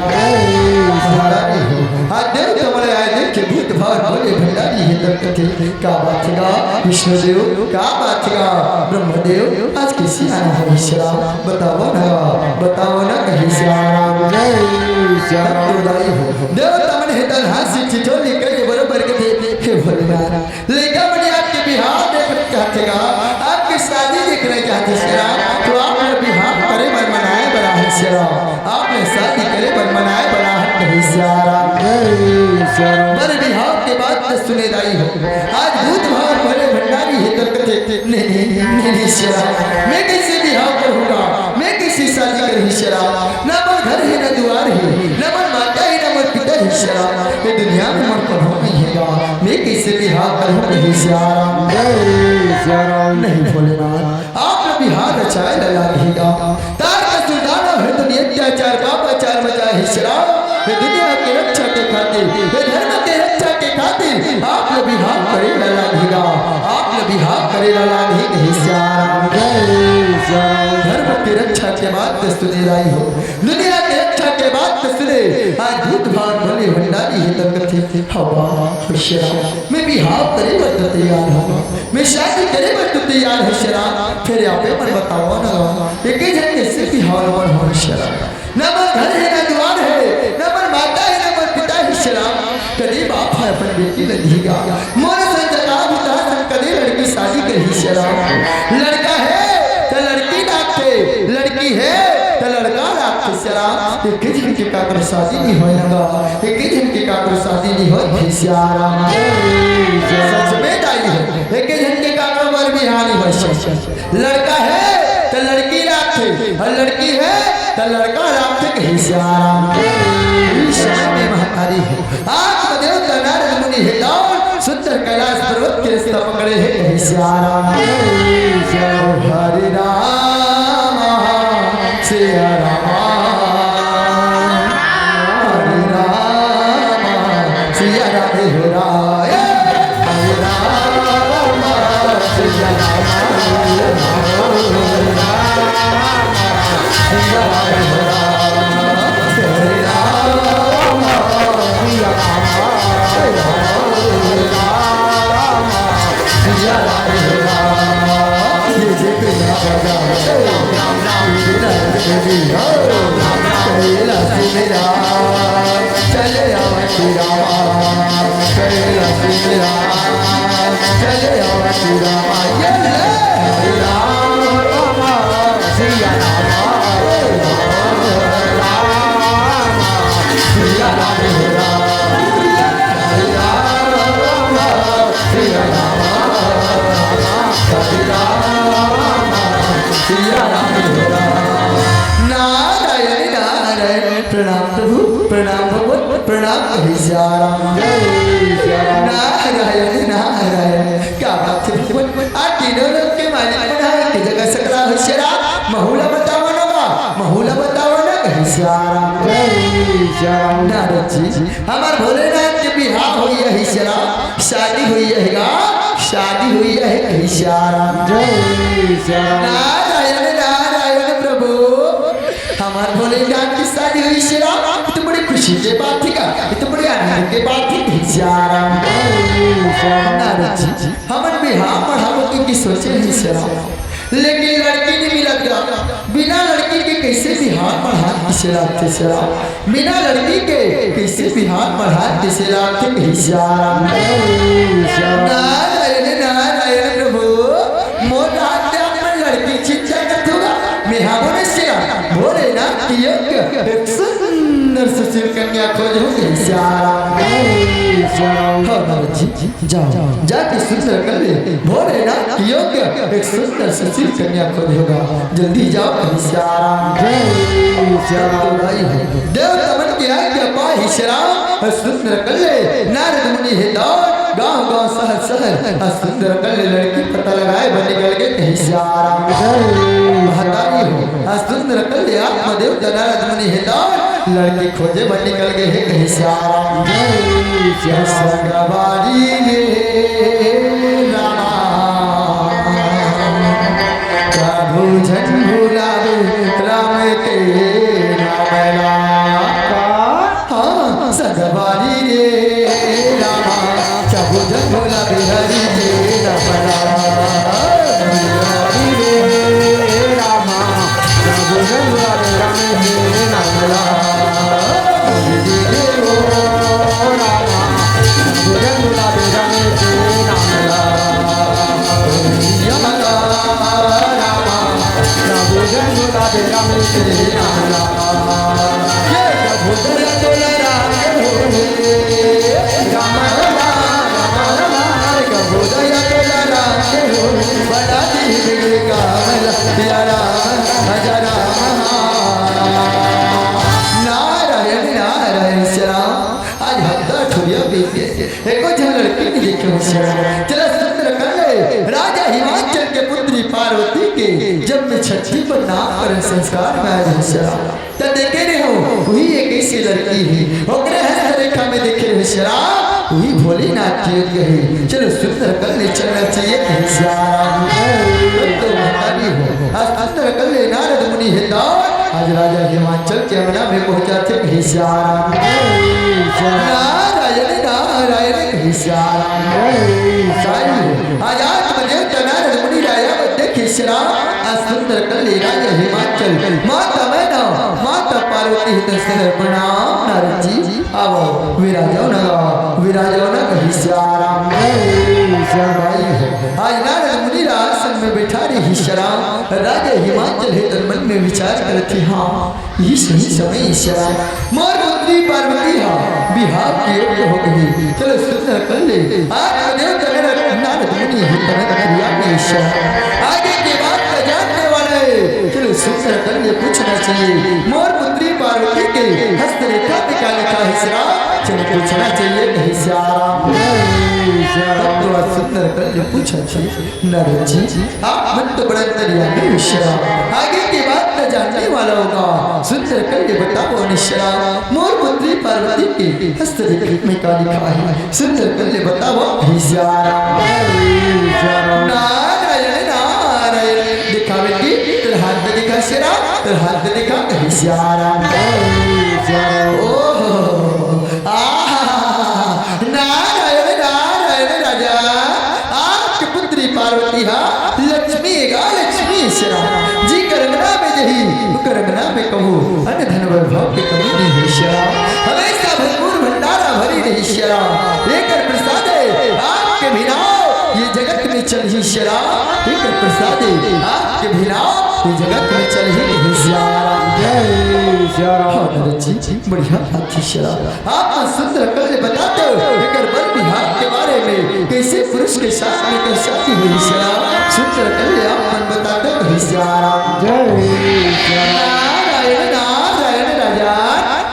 महतारी हो, आज देवता मन आए देख के भूत भाव भोले भंडारी हे तन कथे का बात हे गा विष्णुदेव, का बात हे गा ब्रह्मदेव, आज कइसे आना हो सियाराम, बताओ ना, बताओ ना कहे सियाराम। जय सियाराम। दाई हो, देवता मन हे तन हास्य ठिठोली करे बरोबर कथे, हे भोलेनाथ, लइका मन आपके बिहाव देख कथे गा, आपके शादी देखना चाहथे सियाराम, तो आप लोग बिहाव करे बर मनाए बर आहे सियाराम। आपने शादी करे बर मनाए बर आहन कहे सियाराम। जय सियाराम। बर बिहाव के बात तो सुने दाई हो। आज भूत भाव भोले भंडारी हे तन कथे, नहीं, नहीं, नहीं, नहीं सियाराम, मैं कइसे बिहाव करहूँ गा, मैं कइसे शादी करहूँ सियाराम, ना मोर घर हे, ना दुआर हे, ना मोर माता हे, ना मोर पिता हे सियाराम, ये दुनिया में मोर कोनो नहीं हे गा, मैं कइसे बिहाव करहूँ कहे सियाराम। जय सियाराम। नहीं भोलेनाथ, आप ल बिहाव रचाए ला लागही गा। तार का सुल्तान हे तो अत्याचार पापाचार मचाए हे सियाराम। ये दुनिया के रक्षा के खातिर, ये धर्म के रक्षा के खातिर आप ल बिहाव करे ला लागही गा। आप ल बिहाव करे ला लागही कहे सियाराम। जय सियाराम। धर्म के रक्षा के बात तो सुने दाई हो, दुनिया के रक्षा के बात तो सुने। आज भूत भाव भोले भंडारी हे तन कथे, हवा सियाराम, मैं बिहाव करे बर तो तैयार हूँ, मैं शादी करे बर तो तैयार हूँ सियाराम। फेर आपे मन बताओ ना, एके झन कइसे बिहाव ल मन हो सियाराम। ना मोर घर हे, ना दुआर हे, ना मोर माता हे, ना मोर पिता हे सियाराम। कदे बाप ह अपन बेटी ल दिही गा, मोर संग जता बुता संग कदे लड़की शादी करही सियाराम। लड़का हे त लड़की लागथे, लड़की हे त लड़का लागथे सियाराम। एके झन के काकरो शादी नहीं होय ना गा, एके झन के काकरो शादी नहीं होय हे सियाराम। सच में दाई हो, एके झन के काकरो बर बिहाव नहीं होय सियाराम। लड़का हे त लड़की लागथे, अउ लड़की हे त लड़का लागथे कहे सियाराम। इस समय में महतारी हो, आत्मदेवता नारद मुनि हे दान सुंदर कैलाश पर्वत के रस्ता पकड़े हे कहे सियाराम। हरे राम सिया राम, हरे राम सिया राम, हे राम, हरे राम नारायण, नारायण। प्रणाम प्रभु, प्रणाम भगवान, प्रणाम कहे सिया राम। जय सिया राम। नारायण, नारायण। क्या बात है भगवान, आज तीनों लोक के मालिक मन ह एक जगह सकला हो सिया राम। महू ला बतावा ना बा, महू ला बतावा ना कहे सिया राम। जय सिया राम। नारद जी, हमर भोलेनाथ के बिहाव होई हे सिया राम, शादी होई हे गा, शादी होई हे कहे सिया राम। जय सिया राम। नारायण, नारायण प्रभु, हमर भोलेनाथ के शादी होई सिया राम, ये तो बड़ी खुशी के बात हे गा, ये तो बड़ी आनंद के बात हे कहे सिया राम। जय सिया राम। नारद जी, हमन बिहाव पढ़ाव के, के सोचे हन सिया राम, लेकिन लड़की नइ मिलत गा, बिना लड़की के कइसे बिहाव पढ़ाव कहे सिया राम, बिना लड़की के कइसे बिहाव पढ़ाव कहे सिया राम। जय सिया राम। नारायण, नारायण प्रभु, मोर रात के आप मन लड़की चिंता करत हो गा, मैं हा बोले सिया राम, भोलेनाथ के योग्य एक सुंदर सुशील कन्या खोजहूं कहे सिया राम। जय सिया राम। हाँ नारद जी, जाओ, जाके सुंदर कर ले, भोलेनाथ के योग्य एक सुंदर सुशील कन्या खोजे गा, जल्दी जाओ कहे सिया राम। जय सिया राम। तो भाई हो, देवता मन के आज्ञा पाए हे सिया राम, सुंदर कर ले, नारद मुनि हे दौड़, गांव गांव शहर शहर, सुंदर कर ले लड़की पता लगाए बर निकल गे कहे सिया राम। जय महतारी हो, सुंदर कर ले आत्मदेव नारद मुनि हे दौड़, लड़की खोजे बर निकल गे हे कहे सिया राम। जय सिया राम। संगवारी रे रामा, कभू झन भुलावे राम के नाम ला। हाँ, संगवारी रे रामा, कभू झन भुलावे हरि के नाम ला। संगवारी रे रामा, कभू झन भुलावे राम के नाम ला। नारायण, नारायण, सिया राम। आज हफ्ता ठुरिया बीत गे, एको झन लड़की नइ देखे हो सिया राम। चला सुंदर कर ले, राजा हिमाचल के पुत्री पार्वती के जब मैं छठी पर नाम पर संस्कार में आए हो सिया राम। त देखे रहे हो, वही एक ऐसी लड़की हे, ओकरे हस्तरेखा में देखे रहे हो सिया राम, वही भोलेनाथ के योग्य हे। चलो सुंदर कर ले, चलना चाहिए कहे सिया राम। तो महतारी हो, आज सुंदर कर ले, नारद मुनि हे दौड़, आज राजा हिमाचल के अंगना में पहुंचाथे कहे सिया राम। नारायण, नारायण कहे सिया राम। साई हो, आज आत्मदेवता नारद मुनि राजा देखे सिया राम, आज सुंदर कर ले राजा हिमाचल, माता मैना, माता पार्वती हे दर्शन प्रणाम नारद जी। आवो, विराजो ना, विराजो ना कहे सिया राम। जय सिया राम। भाई हो, आज नारद मुनि राज आसन में बैठा रहे सिया राम, राजा हिमाचल हे तन मन में विचार करत हे, हाँ, ये सही समय सिया राम। मोर पुत्री पार्वती हा बिहाव के योग्य हो गे हे। चलो सुंदर कर ले, आज देव तन नारद मुनि हे तन क्रिया में सिया राम। आगे के बात का जानने वाला हे, चलो सुंदर कर ले, पूछना चाहिए। मोर पुत्री पार्वती के हस्तरेखा पे का लिखा हे सिया राम? चलो पूछना चाहिए कहे सिया राम। जय सिया राम। तब तो आज सुंदर कर ले पूछना चाहिए। नारद जी, आप मन तो बड़ा अंतर्यामी हो सिया राम। आगे के बात का जानने वाला होगा। सुंदर कर ले बताओ सिया राम। मोर पुत्री पार्वती के हस्तरेखा में का लिखा हे? सुंदर कर ले बताओ सिया राम। जय सिया राम। नारायण, नारायण। दिखा बेटी, तेरा हाथ दिखा सिया राम, तेरा हाथ दिखा कहे सिया राम। जय सिया राम। ओहो, आहा, नारायण, नारायण राजा, आपके पुत्र पार्वती हा लक्ष्मी ए गा लक्ष्मी हे श्याम। जी कर अंगना में जही, ओकर अंगना में कहूँ अन्न धन वैभव के कमी नहीं हे श्याम। हमेशा भरपूर भंडारा भरी रही श्याम। एकर प्रसादे आपके बिना ये जगत में चलही श्याम। एकर प्रसादे आपके बिना ये जगत में चलही नहीं श्याम। जय श्याम। हाँ, नरजी, बढ़िया बात हे श्याम। आप सुंदर कल्ले बताते हो एकर बर विभाग के बारे में, कैसे पुरुष के साथ में कर शादी हुई श्याम। सुंदर कल्ले आप मन बताते हो श्याम। जय श्याम। नारायण, नारायण राजा,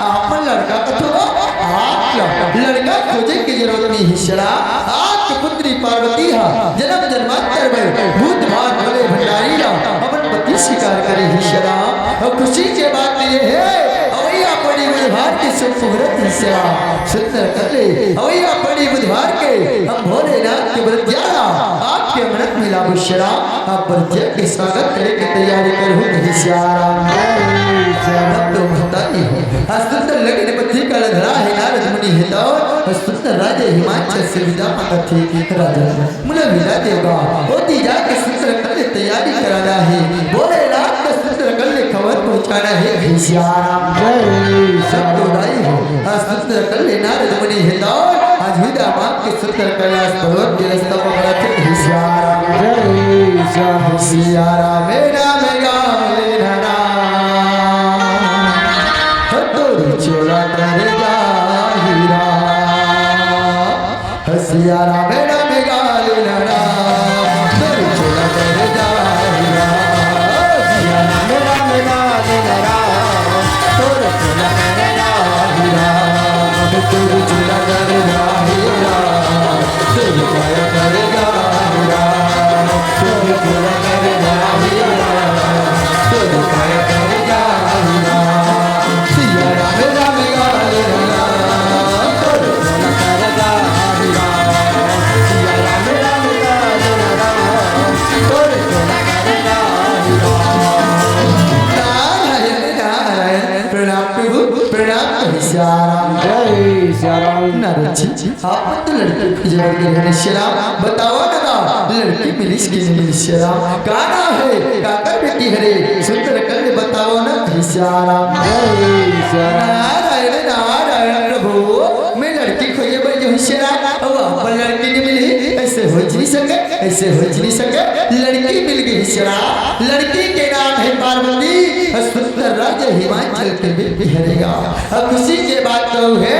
आप मन लड़का कथो, आप ल-, लड़का खोजे के जरूरत नहीं हे श्याम। आपके पुत्री पार्वती हा जन्म जन्मांतर में भूत भाग भोले भंडारी ला अपन पति स्वीकार करे हे श्याम। अउ खुशी के बात ये हे, अवइया पड़ी बुधवार के शुभ मुहूर्त हे श्याम। सुंदर कल्ले, अवइया पड़ी बुधवार के हम भोलेनाथ के व्रतिया ला आपके अमृत मिलाबो श्याम। आप व्रतिया के स्वागत करे के तैयारी करहु कही श्याम। जय श्याम। अब तो महतारी हो, आज सुंदर लगन पत्रिका ल धरा हे नारद मुनि हेतव, अउ सुंदर राजा हिमांचल से विदा मांगत हे। राजा मोला विदा देव गा, ओती जाके सुंदर कल्ले तैयारी कराना हे। भोलेनाथ का सुंदर कल्ले खबर पहुंचाना हे कही श्याम। जय सब तो दाई हो, आज सुंदर कल्ले नारद मुनि हेतव, आज विदा मांग के सुंदर कल्ले आज पर्वत के रास्ता पकड़ा थे कही श्याम। जय श्याम। सिया राम, राम गाले धरा, तोरी चोला कर जाहिरा। सिया राम, राम गाले धरा, तोरी चोला कर जाहिरा। सिया राम, राम गाले धरा, तोरी चोला कर जाहिरा। तोरी चोला कर जाहिरा। तोरी काया कर जाहिरा। तोरी चोला कर जाहिरा। तोरी काया कर जाहिरा। सिया राम, राम गाले धरा, तोरी चोला कर जाहिरा। सिया राम, राम गाले धरा, तोरी चोला कर जाहिरा। नारायण, नारायण। प्रणाम प्रभु, प्रणाम कही श्याम। जय श्याम। नारद जी, आप मन तो लड़की खोजे बर गे हव श्याम, बतावा ना गा, लड़की मिलिस कि नहीं मिलिस श्याम? का नाम हे, काकर बेटी हरे, सुंदर कल्ले बतावा ना कही श्याम। जय श्याम। नारायण, नारायण प्रभु, मैं लड़की खोजे बर गे हव श्याम, अउ आप मन लड़की नहीं मिली, ऐसे हो नहीं सके। ऐसे हो नहीं सके, लड़की मिल गे श्याम। लड़की के नाम हे पार्वती, अउ सुंदर राजा हिमांचल के बेटी हरे गा। अउ खुशी के बात तो हे,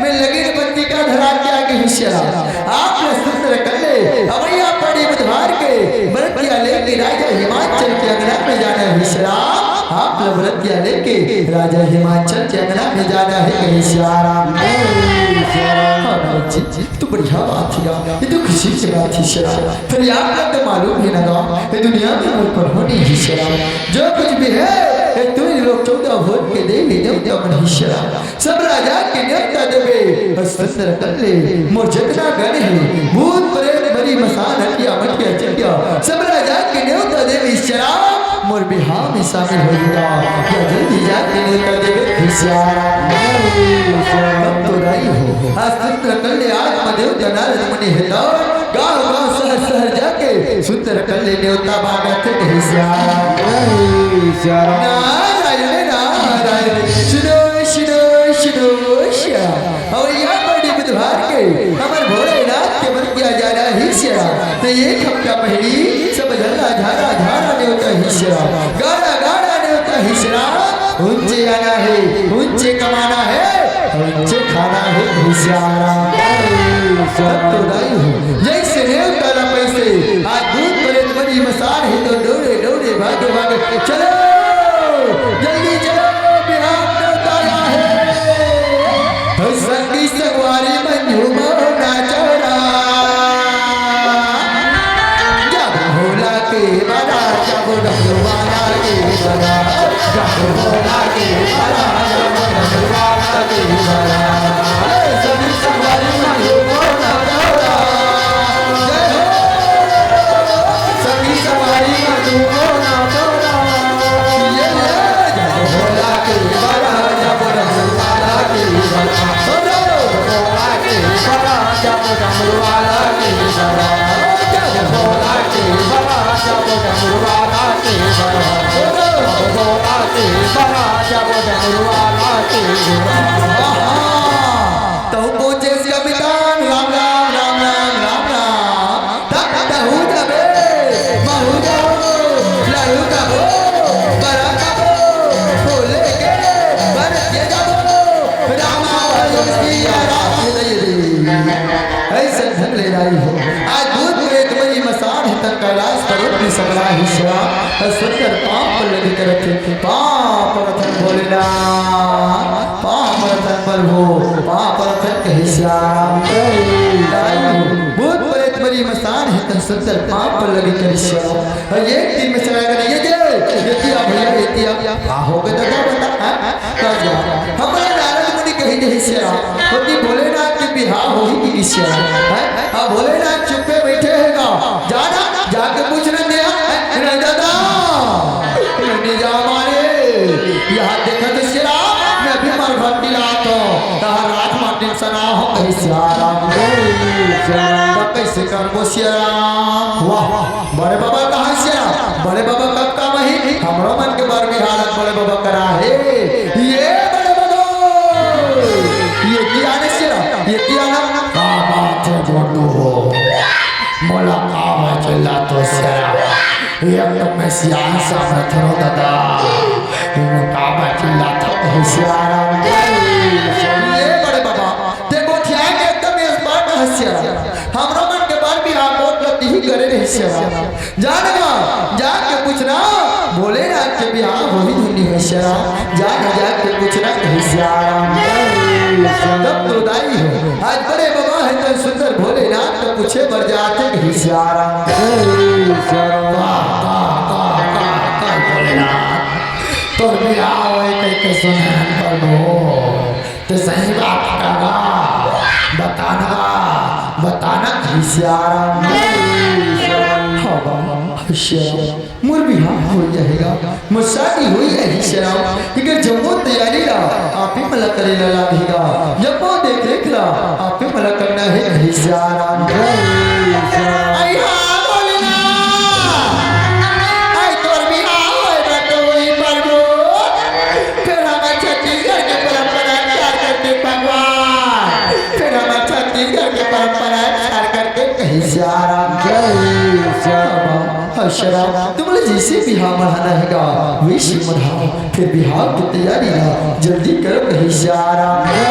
मैं लगन पत्रिका धरा के आ गे श्याम। आप ला सुंदर कल्ले, अवइया पड़ी बुधवार के, व्रतिया लेके राजा हिमांचल के अंगना में जाना हे श्याम। आप ला व्रतिया लेके राजा हिमांचल के अंगना में जाना हे कही श्याम। हाँ, नारद जी। तो बढ़िया बात हे गा, ये तो खुशी के बात हे श्याम। फिर आप ला तो मालूम हे ना गा, ये दुनिया में मोर कोनो नहीं हे श्याम। जो कुछ भी हे, ये तुमन लोग चौदह भुवन के देवी देवता मन हे श्याम। सब राजा के नेवता देबे, अउ सुंदर कल्ले मोर जतना गण हे, भूत प्रेत मरी मसान हटिया मटिया चटिया, सब राजा के नेवता देबे श्याम। मोर बिहाव में शामिल होही गा, या जल्दी जाके नेवता देबे श्याम। अब तो दाई हो, आज सुंदर कल्ले आत्मा देवता नारद मुनि हेतव, गांव गांव शहर शहर जाके सुंदर कल्ले नेवता मांगत हे श्याम। जय श्याम। नारायण नारायण, सुनो सुनो सुनो श्याम। अवइया पड़ी बुधवार के हमर भोलेनाथ के व्रतिया जाना हे श्याम। तो एक हफ्ता पहिली सब झन ला झारा झारा नेवता हे श्याम, गाड़ा गाड़ा नेवता हे श्याम। ऊंचे आना हे, ऊंचे कमाना हे, ऊंचे खाना हे श्याम। सब तो दाई हो, जइसे नेवता ला पइसे, आज भूत प्रेत मरी मसान हे तो डोरे डोरे भागे भागे चलो, जल्दी चलो, बिहाव नेवता आए हे। संगी संगवारी मन झूमो नाचो रा। जब भोला के बड़ा, जब डमरू वाला के बड़ा, जब भोला के बड़ा, जब डमरू वाला के बड़ा। अरे संगी संगवारी मन झूमो नाचो रा। जय हो। संगी संगवारी मन झूमो नाचो रा। ये ले। जब भोला के बड़ा, जब डमरू वाला के बड़ा। अरे भोला के बड़ा, जब डमरू वाला के बड़ा। जब भोला तहु पहुँचे इसका मितान, राम राम, राम राम, राम राम। तब तहु जबे, महु जबो, लहु जबो, बरा जबो, बोले के, बर के जबो, रामा भजो सिया राम। ऐसे धन ले आई हो। आज भूत प्रेत मरी मसान है तन कैलाश पर्वत में सकला ही सेवा। और सुंदर पाँव पर लगी करत थे। पाँव परत हन भोलेनाथ, पाँव परत हन प्रभु, पाँव परत हन कहे श्याम। आई हो। भूत प्रेत मरी मसान है तन सुंदर पाँव पर लगी करी सेवा। और एक तीर में चला गया, ये जे, ये किया भैया, ये किया। का हो गया दादा बता, हाँ? का गया? हमारे नारद मुनि कही नहीं सिया, होती भोलेनाथ के बिहाव होही कि नहीं सिया, हैं? अब भोलेनाथ चुप्पे बैठे हैं गा, जाना, जाके पूछ ले दिया, हैं? नहीं दादा, मैं नहीं जा मारे, यहाँ देखा तो सिया, मैं भी मर भर की लात हूँ, कहा रात माटी सना हो, कहीं सिया राम, कहीं सिया राम। तो कैसे करबो सिया राम? वाह, बड़े बाबा कहाँ सिया राम? बड़े बाबा कब काम ही? हमरो मन के बर बिहार बड़े बाबा करा है। ये बड़े बाबा, ये किया ने सिया राम? ये किया ना? का बात है गोंडू हो? मोला का बा चिल्ला तो सिया राम? एक तो मैं सियान सामने थरो दादा, इन्हों का बा चिल्ला तो सिया राम। ये बड़े बाबा, ते गोठिया के एकदम इस बात हंसिया। हमरो मन के बार भी आप बहुत गलती ही करे रही सिया। जान गा, जाके पूछना, भोलेनाथ के बिहाव होही धुनी है सिया। जान जाके पूछना कहीं सिया राम। तब तो दाई हो, आज बड़े बाबा है तो सुंदर भोलेनाथ तो पूछे बर जाते कहीं सिया राम। वाह, वाह, वाह, वाह, वाह, भोलेनाथ। तोर बिहाव होए कहिके सुने हन प्रभु। ते सही बात कहा। बताना, बताना, हे सिया राम। हाँ बा, हे सिया राम। मोर बिहाव हो जाएगा, मोर शादी हो जाएगी सिया राम। इकर जम्मो तैयारी ला, आप ही मला करे ला लागेगा। जम्मो देख रेख ला, आप ही मला करना है, हे सिया राम। आई हाँ, बोलना। आई तोर बिहाव होए बा तो वही प्रभु। फिर हमर छत्तीसगढ़ के परंपरा चार करके भगवान। फिर हमर छत्तीसगढ़ के परंपरा चार करके कहीं सिया राम। जय सिया राम। हाँ, सिया राम, तुमला जैसे बिहाव मढ़ाना है गा, वैसे मढ़ाओ। फिर बिहाव की तैयारी ला जल्दी करो, कहीं सिया राम। जय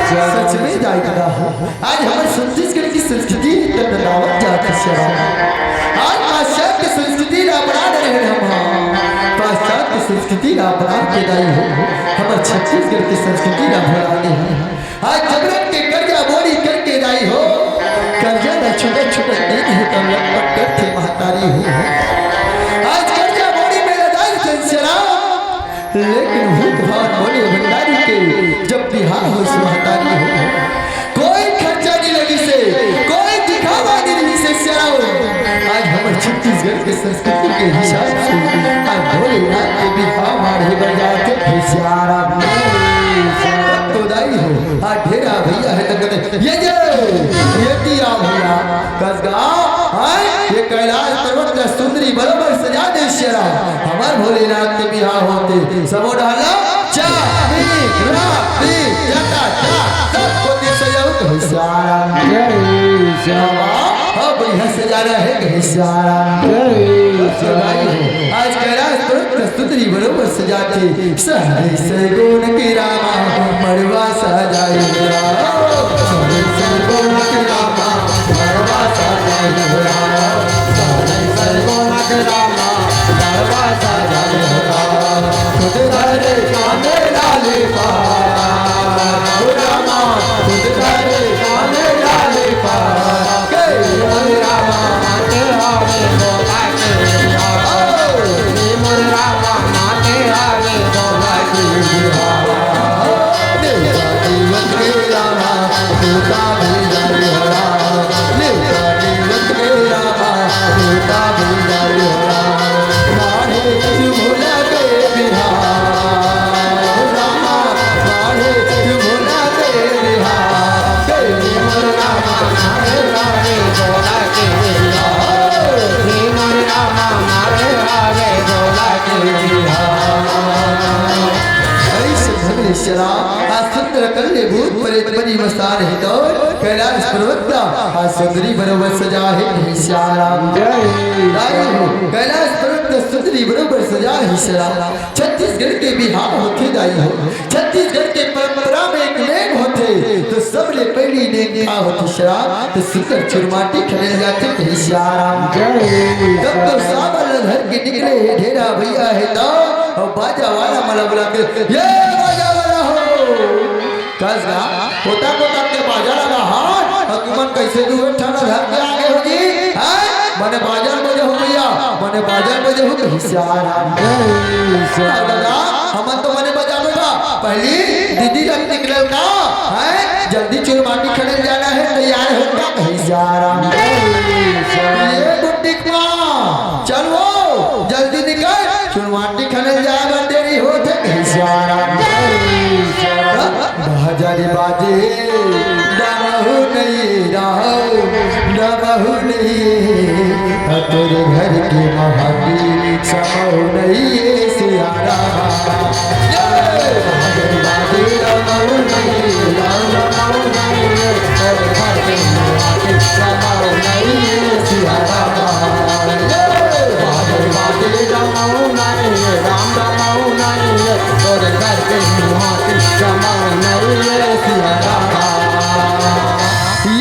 सिया राम। सच में जाए करा हो। आज हमर छत्तीसगढ़ की संस्कृति तक बतावत जात हे सिया राम। आज पाश्चात्य संस्कृति ला अपना रहे हम, हाँ। पाश्चात्य संस्कृति ला अपना के दाई हो, हमर छत्तीसगढ़ की संस्कृति ला भुला दे हम। आज जबरन के कर्जा बोरी करके दाई हो, कर्जा ला छुटत छुटत दिन हे तब लटपट करथे महतारी हो। आज कर्जा बोरी में लदाई संसरा, लेकिन भूत भान बोले भंडारी के जब बिहाव होइस महतारी हो। कोई खर्चा नहीं लगिस हे, कोई दिखावा नहीं रहिस हे सिया राम। आज हमर छत्तीसगढ़ के संस्कृति के हिसाब से आज भोलेनाथ के बिहाव माढ़े बर जाथे सिया राम। तो दाई हो, आज ढेरा भैया हे त कथे, ये जे, ये किया भैया, कस गा, आय, ये कैलाश पर्वत ला सुंदरी बरोबर सजा दे सिया राम। हमर भोलेनाथ के बिहाव होथे, सबो डहर ला, चा, पी, रा, पी, जटा, चा, सब कोती सजावत हो सिया राम। जय सिया राम। हाँ, बढ़िया सजाना है, कहे सिया राम। जय सिया राम। आज कैलाश पर्वत ला सुंदरी बरोबर सजा के सहजइ सगुन के रामा मड़वा सजाए हो राम। सहजइ सगुन के रामा मड़वा सजाए हो राम। सहजइ सगुन के रामा मड़वा सजाए हो राम। खुद धरे काने लाली पा रामा, खुद धरे काने लाली पा। के मोरे रामा माते आवे तो पर्वत ला सुंदरी बरोबर सजा हे सियाराम। जय। दाई हो, कैलाश पर्वत ला सुंदरी बरोबर सजा हे सियाराम। छत्तीसगढ़ के बिहाव होथे दाई हो, छत्तीसगढ़ के परंपरा में एक नेम होथे, तो सबले पहली नेम का होथे सियाराम? तो सुंदर चुरमाटी खनेल जाथे सियाराम। जय। तब तो साबर ल धर के निकले हे ढेरा भैया हे तो, अउ बाजा वाला मन ला बुला के, ये बाजा वाला हो, कस गा, कोता कोता के बाजा लगा हाथ, अउ तुमन कैसे दुए ठन धर के आगे हो जी? हैं? मने बाजा बजाहू भैया, मने बाजा बजाहू कहिस सियाराम। जय सिया। अउ दादा, हमन तो मने बजाबे बा, पहली दीदी लग निकलल का, हैं? जल्दी चुरमाटी खनेल जाना हे, तैयार हो का कहिस सियाराम। जय सिया। ये गुड्डी माँ, चल वो, जल्दी निकल, चुरमाटी खनेल जाए बर देरी होथे सियाराम। बाजा रे बाजे, डमहू नइ रहव, डमहू नइ, तोरे घर के महती समहू नइ सियाराम।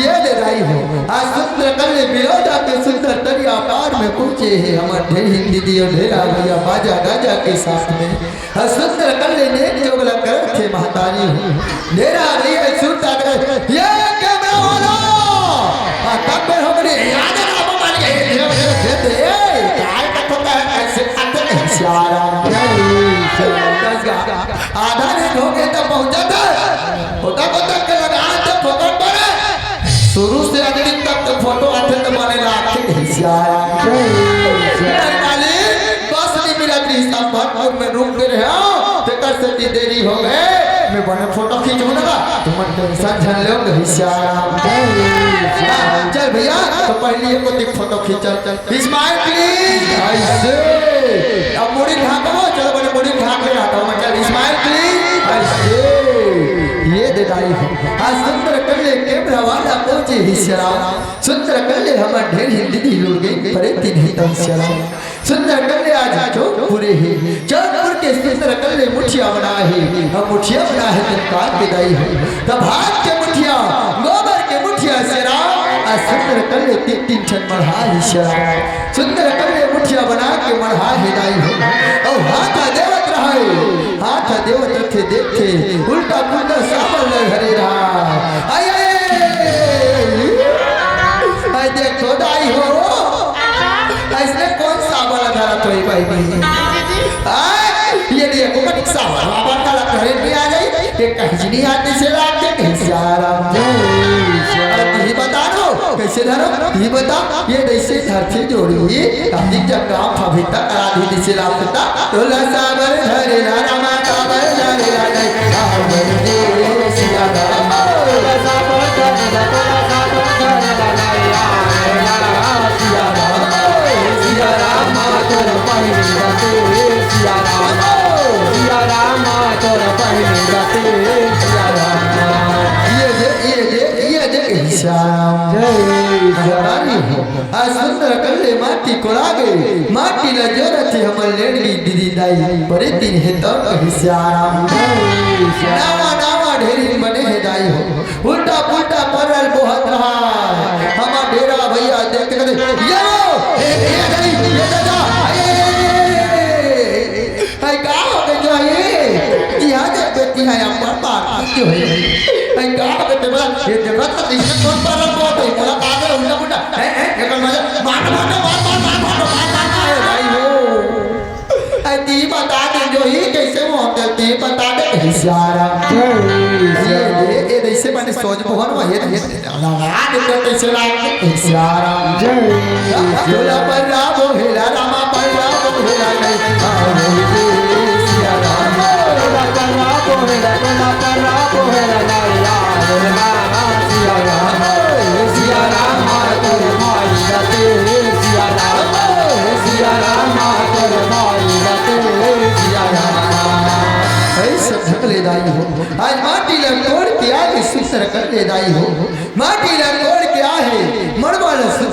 ये दे दाई हो, आज सुंदर कल्ले बिरोदा के सुंदर तरिया पार में पहुंचे हे हमर ढेर हिंदी दियो ढेरा भैया बाजा गाजा के साथ में। अउ सुंदर कल्ले नेक जोग ल करत हे महतारी हो। मेरा भैया सुरता कर, ये कैमरा वाला, आ, तब में हमने याद ना बन गए, ये, ये, ये, ये, काय का होता है, ऐसे अंदर सियाराम। आधा लेट हो गया तब पहुंचा था, होता को तक लगा तो फोकट पर। शुरू से अंतिम तक तो फोटो आथे तो माने लाखे सियाराम। जय सिया। अरे मालिक, बस नहीं मिला थी, संभलपुर में रुक गए हो, तेकर से भी देरी हो गए। मैं बने फोटो खींचू ना, तुम टेंशन झन लो, कहिस सियाराम। जय सिया। हाँ, चल भैया, तो पहले ये को देख फोटो खींचल, चल। Smile please। ऐसे। अब मुड़ी ढांको, चलो बने मुड़ी ढांक ले आता हूँ, चल। Smile please। ऐसे। ये दे दाई हो। आज सुंदर कल्ले कैमरा वाला पहुंचे हे सियाराम। सुंदर कल्ले हमर ढेर हिंदी दी लुड़ गई, परे तीन ही तन सियाराम। सुंदर कल्ले आज चौक पूरे हे। चौक पूर के सुंदर कल्ले मुठिया बना हे। हम मुठिया बना हे, तुम कार के दाई हो। तब हाथ के मुठिया, गोबर के मुठिया सियाराम। आज सुंदर कल्ले तीन, तीन ठन मढ़ा हे सियाराम। सुंदर कल्ले मुठिया बना के मढ़ा हे दाई हो। अउ हाथ देवत रहे, हाथ देवत रथे, देखथे, उल्टा पुल्टा साबर ल घरे रहा। आय, आय, आय, देख तो दाई हो, अइसने कोन साबर ल धरत होही बहिनी? आय, ये देखो, कतिक साबर बाबा का लग घरे में आ जाई, ये कहीं नहीं आती से लाग के कहीं से आ रहा। अरे, तुही बता दो, कइसे धरो? तुही बता, ये जइसे धरती जोड़ी, अधिक जब काम था भी तक आधी दिशे रात तक, तोला साबर धरे ला रामा, साबर धरे ला नहीं, साबर दे सिया रामा। तोला साबर धरे ला, तोला साबर धरे ला नहीं, आ रे ला सिया रामा, सिया रामा, तोर पहिली बसे सिया रामा, सिया रामा, तोर पहिली बसे सिया रामा। ये दे, ये दे, ये दे, सिया रामा। जय सिया रामा। आज सुंदर कल्ले माटी कोड़ा गे, माटी ला जोरत हे हमर लेड़गी दीदी दाई, परे तीन हे तब कहिस सियाराम। नावा नावा ढेरी बने हे दाई हो, उल्टा पुल्टा परल बोहत रहा। हमर ढेरा भैया देख के कहते, "ये लो, ए, ए, दाई, ये दादा, ए, ए, ए, ए, ए।" अरे का हो गए जो ये? यहाँ देख बेटी है, यहाँ पर बात की जो है। अरे का हो गए? बोला, ये देखो तो इसने कौन पर रखो? तो बोला, "का दे, उल्टा पुल्टा।" हैं, हैं, ये कौन मार, मार, मार, मार, मार, मार, भाई हो। अरे ती बता दे जो ही कैसे वो होटल ती बता दे। सियाराम। ये, ये, ये ऐसे माने सोच बहुत हुआ, ये, ये लगा दे तो कैसे लाग सियाराम। जय। तोला पर राम हेला रामा पर राम हेला नहीं। सियाराम। तोला पर राम हेला, तोला पर राम हेला नहीं। सियाराम। सियाराम। तोरे भाई जाते। सियाराम। सियाराम। तोरे भाई जाते। सियाराम। ऐसे ढकले दाई हो। आज माटी ला कोड़ के आगे सुंदर कल्ले दाई हो। माटी ला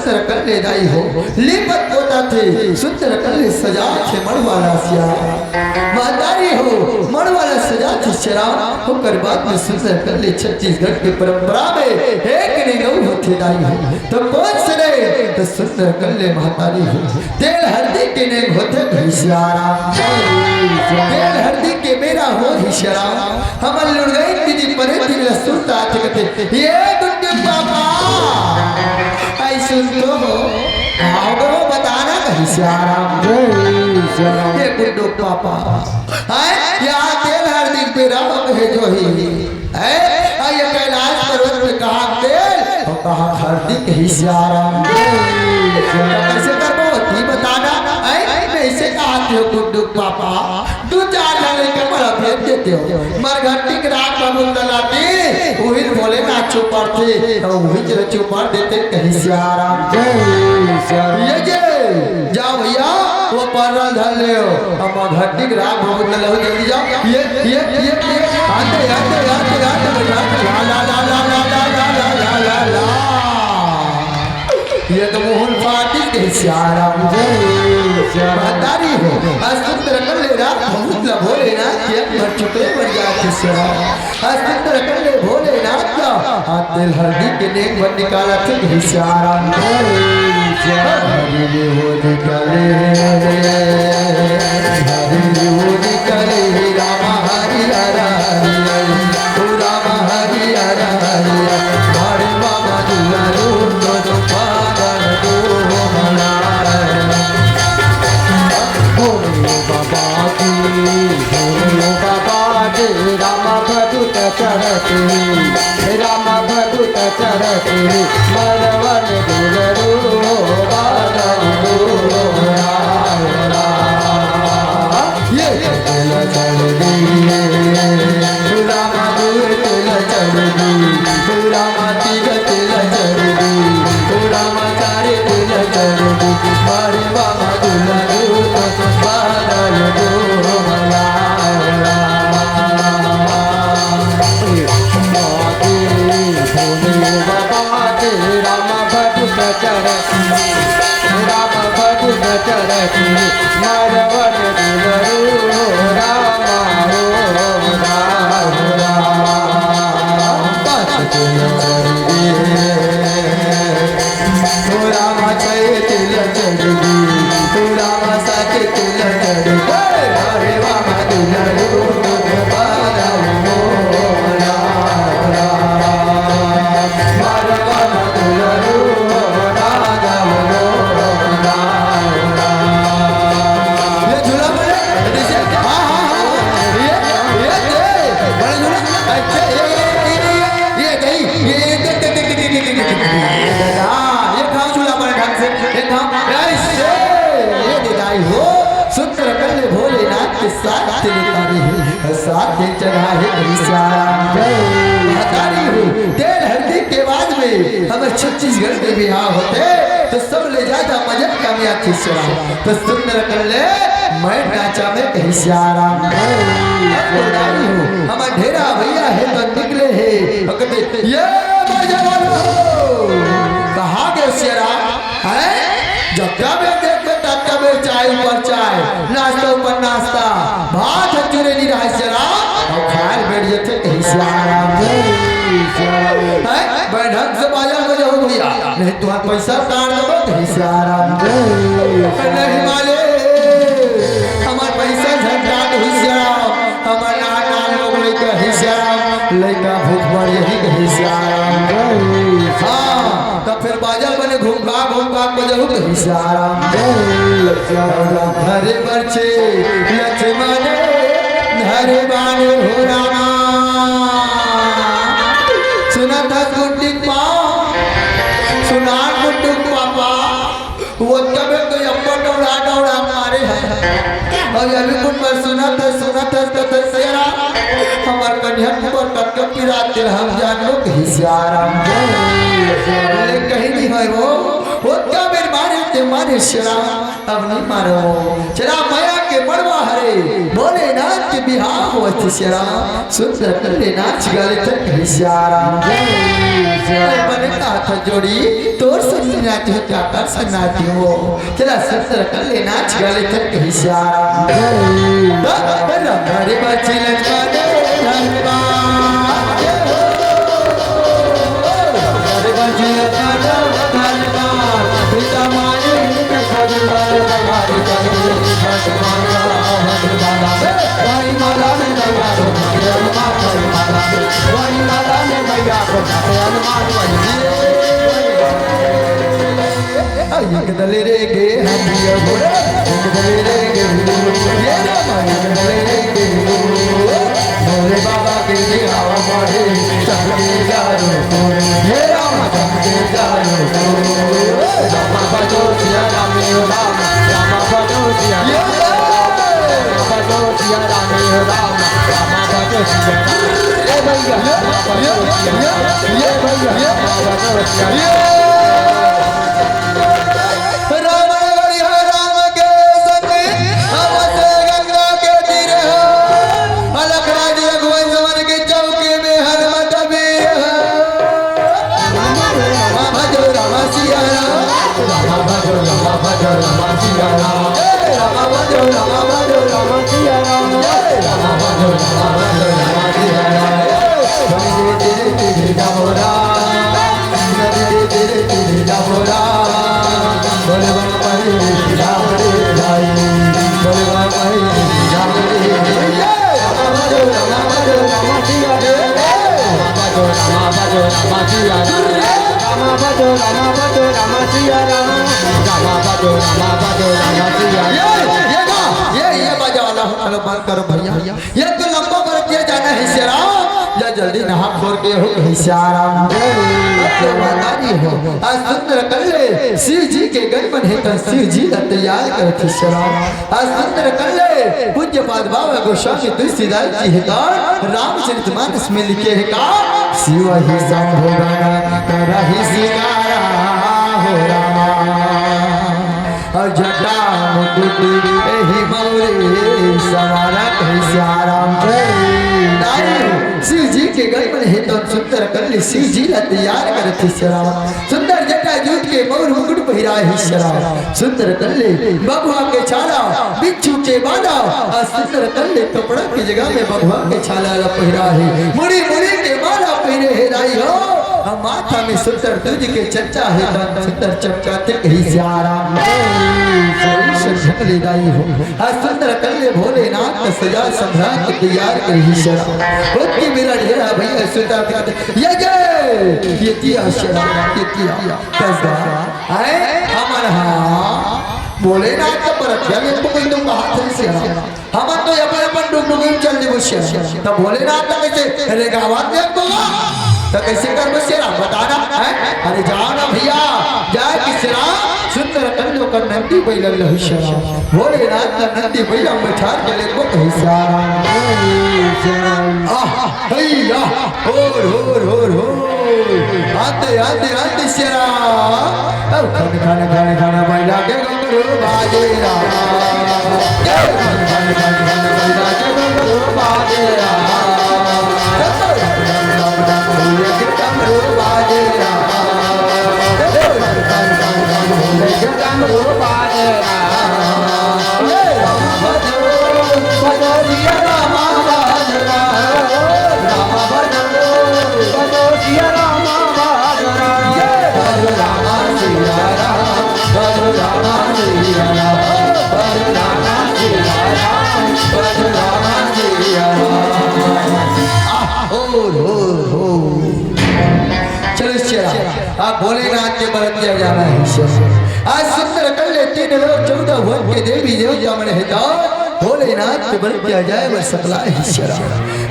सुंदर कर ले दाई हो, लीपत पोता थे, सुंदर कर ले सजा थे मड़वाला सिया। महतारी हो, मड़वाला सजा थे सिया राम, ओकर बाद में सुंदर कर ले छत्तीसगढ़ के परंपरा में एक नेंग अउ होथे दाई हो। तो कोन से नेंग? तो सुंदर कर ले महतारी हो, तेल हरदी के नेंग होथे कहि सिया राम। तेल हरदी के बेरा होही सिया राम, हमर लुड़गई दीदी परे दिन ल सुनता थे कथे, "ये गुड्डू पापा, आई सुन तो हो, आओ गो बताना कहि सिया राम।" जय सिया राम। ये गुड्डू पापा, हैं? या तेल हरदी के बेरा होगे हे जोही। हैं? आ ये कैलाश पर्वत में कहाँ तेल अउ कहाँ हरदी कहि सिया राम। तो कैसे करबो? तुही बताना। हैं? मैं इसे कहा थे गुड्डू पापा, दू चार झन लइका मन भेज देते हो। मरघट्टी के राग बाबू तलाती, उही भोलेनाथ चुपरथे, तो उही चुपर देते कहि सिया राम। जय सिया राम। ये जे, जाओ भैया, वो पर्रा ल धर लेव। अब मरघट्टी के राग बाबू तलाती, जल्दी जाओ। ये, ये, ये, ये, आते, आते, आते, आते, आते, ला, ला, ला। ये तो मोहन पाटिल कहि सिया राम। जय सिया राम। महतारी हो, आज सुंदर कर ले राम, बहुत ल भोलेनाथ के अंदर चुपे बन जाते सिया राम। आज सुंदर कर ले भोलेनाथ का, आज तेल हरदी के नेंग बन निकाला थे कहि सिया राम। जय सिया राम। हरि हो निकले, हरि हो निकले, राम हरि हर हरि हरि। ओ राम हरि हर हरि हरि। हरे बाबा दुलारू तो पागल को हमारा। भोले बाबा की, भोले बाबा की, राम भजत चरती, राम भजत चरती, मरवन दुलरू बादल को राम राम। ये तेल चढ़ दी, राम दूर तेल चढ़ दी, राम तीर तेल चढ़ दी, राम चारे तेल चढ़ दी, मारे बाबा दूल्हा दूत बादल को मला। राम भजत चढ़, राम भजत चढ़, मरवन दुलरू राम हो, राम, राम। पाँच तिल चढ़ दी, ओ राम छय तिल चढ़ दी, ओ राम सात तिल चढ़ दी, हरे राम दुलरू बादल मोरा। ये झूला बड़े, हाँ, हाँ, हाँ, हाँ। ये, ये, ये, बड़ा झूला। अच्छा, ये, ये, ये, ये, ये, ये, ये, ये, ये, ये, ये, ये, ये, ये, ये, ये, हाँ, ये खाओ झूला बड़े ढंग से, ये खाओ। ऐसे, ये दे दाई हो, सुंदर कर ले भोलेनाथ के साथ तिलकारी है। साथ में चढ़ा है श्याम। महतारी हो, तेल हरदी के बाद में हमर छत्तीसगढ़ के बिहाव होथे, तो सब ले जादा मजा कामयाब थी श्याम। तो सुंदर कर ले, मैं नाचा में कहि श्याम। महतारी हो, हमर ढेरा भैया हे तो निकले हे, तो कथे, "ये बाजा वाला हो, कहाँ गे श्याम?" हैं? जतका बेर देखबे, ततका बेर चाय ऊपर चाय, नाश्ता ऊपर नाश्ता, भात ह चुरे नइ रहय श्याम, अउ खाय ल बइठ जथे कहि श्याम। हैं? बने ढंग से बाजा बजाहू भैया, नहीं तुँहर पैसा काट देबो कहि श्याम। नहीं माले, हमर पैसा झन काट कहि श्याम, हमर नान नान लोग लइका हे श्याम, लइका भूख मर जाही कहि श्याम। हाँ, त फेर बाजा बने घुमका घुमका बजाहू कहि श्याम। हरे बरछे लक्ष्मण हरे बाने हो रामा। सुनत हस गुड्डी पा, सुनान गुड्डू पापा। वो तबे तो अब्बड़ डौड़ा डौड़ा मारे हे। अउ अभी कुछ बर सुनत हस, सुनत हस, कथे श्याम, हमर कनिहा पर कतका पिरात हे, हम जान लो कहि श्याम। ले कहीं नहीं है वो, वो तबे मारे मारे श्याम, अब नहीं मारो। चला माया के मड़वा हरे, भोलेनाथ के बिहाव होवत हे श्याम। सुंदर कल्ले नाच गाले थक हे श्याम। जय श्याम। बने हाथ जोड़ी, तोर संग नाच हो, क्या कर संग नाच हो। चला सुंदर कल्ले नाच गाले थक हे श्याम। रंग हरे बची लचका दे धनवा। एक दले रे गे हंडिया घोड़ा, एक दले रे गे, ये रामा, एक दले रे गे। भोले बाबा के बिहाव मारे, सबके जानो को। हे राम, सबके जानो को। रामा भजो सिया राम, राम, रामा भजो सिया राम। रामा भजो सिया राम, राम, रामा भजो सिया राम। ए भैया, रामा भजो सिया राम। ए भैया, रामा भजो सिया राम। रावण बढ़िया राम के संग, अवध गंगा के तीर हो। अलख राज रघुवंश वन की चौकी में हनुमत वीर हो। रामा भजो रामा सिया राम। रामा भजो रामा भजो रामा सिया राम। रामा भजो रामा भजो रामा सिया राम। रामा भजो रामा भजो रामा सिया राम। तेरे तेरे जाओ राम। ये, ये गा, ये, ये बजा वाला हो, चलो बंद करो भैया। ये तो लंबा बरतिया जाना हे श्याम, या जल्दी नहा खोर के हो हे श्याम। जय श्याम। आज सुंदर कल्ले शिव जी के गण मन हे, त शिव जी ला तैयार करत हे श्याम। आज सुंदर कल्ले पूज्य पाद बाबा गोस्वामी तुलसीदास जी हे, त रामचरित मानस में लिखे हे का, शिव ही शंभु गण करहि सिंगारा हो रामा। अउ जटा मुकुट एहि मौरे सवारत हे श्याम। दाई, शिव जी के गण मन हे, त सुंदर कल्ले शिव जी ला तैयार करत हे श्याम। सुंदर जटा जूट के मौर मुकुट पहिराए हे श्याम। सुंदर कल्ले बघवा के छाला, बिच्छू के बाला, अउ सुंदर कल्ले कपड़ा के जगह में बघवा के छाला ला पहिराए हे। मुड़ी मुड़ी के माला पहिरे हे दाई हो। अउ माथा में सुंदर दूज के चंदा हे, त सुंदर चमकाथे हे श्याम। सही से ढंग ले दाई हो। अउ सुंदर कल्ले भोलेनाथ का सजा संभरा के तैयार करे हे श्याम। होती मेरा ढेरा भैया सुता दिखते, ये जय, ये दिया श्याम, ये दिया। कसदा, आए, हमन हा भोलेनाथ का बरतिया में कोई तो कहा थे श्याम। हमन तो अपन अपन डुगडुगी में चल देबो श्याम। त भोलेनाथ त कइसे रेंगावत देखबो गा? त कइसे करबो श्याम? बता ना, हैं? अरे जाओ ना भैया, जाए के श्याम सुंदर कल्लो कर नंदी बैल लही श्याम। भोलेनाथ का नंदी बैल में बैठार के लेबो कही श्याम। आह, हैया, होर, होर, होर, होर। आते, आते, आते श्याम। अब खन, खन, खन, खन बैला के घुंघरू बाजे राम। ए, खन, खन, खन, खन, बैला के घुंघरू बाजे राम। ए, खन, खन, खन, खन, भोले के डमरू बाजे राम। ए, खन, खन, खन, खन, भोले के डमरू बाजे राम। ए, राम भजो, भजो सिया राम, भजो राम, राम भजो, भजो सिया राम, भजो राम। ए, भजो राम सिया राम। चलो श्याम, अब भोलेनाथ के बरतिया जाना हे श्याम। आज सुंदर कल्ले तीन लोक चौदह भुवन के देवी देवता मन हे, त भोलेनाथ के बरतिया जाए बर सकलाए हे श्याम।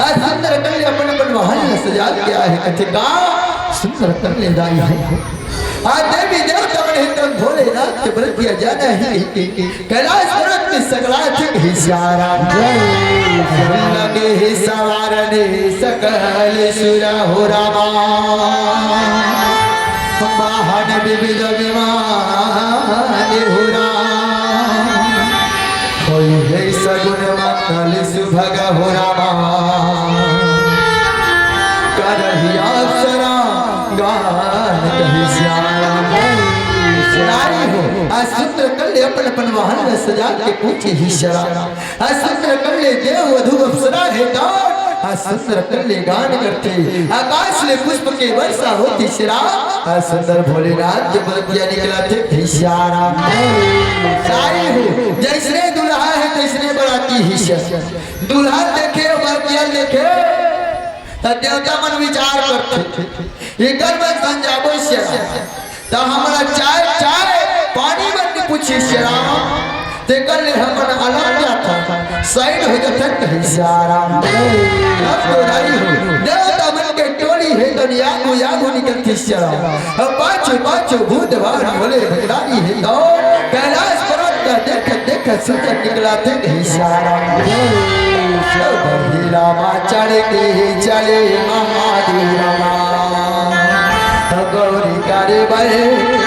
आज सुंदर कल्ले अपन अपन वाहन ला सजा के आए हे, कथे का सुंदर कल्ले दाई हे। आज देवी देवता मन हे, त भोलेनाथ के बरतिया जाना हे। कैलाश पर्वत में सकलाए थे हे श्याम। जय। लगे हे सवारने सकल सुर हो रामा। वाहन विविध विमान हो राम, होई हे सगुन मंगल सुभग हो रामा। करही अप्सरा गान कही श्याम। नारी हो, आज सुंदर कल्ले अपन अपन वाहन में सजा के पूछे हे श्याम। आज सुंदर कल्ले देव वधु अप्सरा हे कौन? आज सुंदर कल्ले गान करथे, आकाश ले पुष्प के वर्षा होथे श्याम। आज सुंदर भोलेनाथ के बरतिया निकलथे हे श्याम। सारी हो, जैसने दुल्हा हे तैसने बराती हे श्याम। दुल्हा देखे, बरतिया देखे, त देवता मन विचार करथे, एकर मन संजाबो श्याम। त हमला चाय, चाय, पानी मन के पूछे श्याम। तेकर ले हमन अलग जाथन, side हो जाथन कही श्याम। अब तो नारी हो, देवता मन के टोली हे, दुनिया को याद हो निकलथे श्याम। अब पाछू, पाछू भूत भान भोले भंडारी हे तो, कैलाश पर्वत का देख, देख सुंदर निकलथे कही श्याम। अब रामा चढ़ के चले महादेव रामा। गौरी करे बहे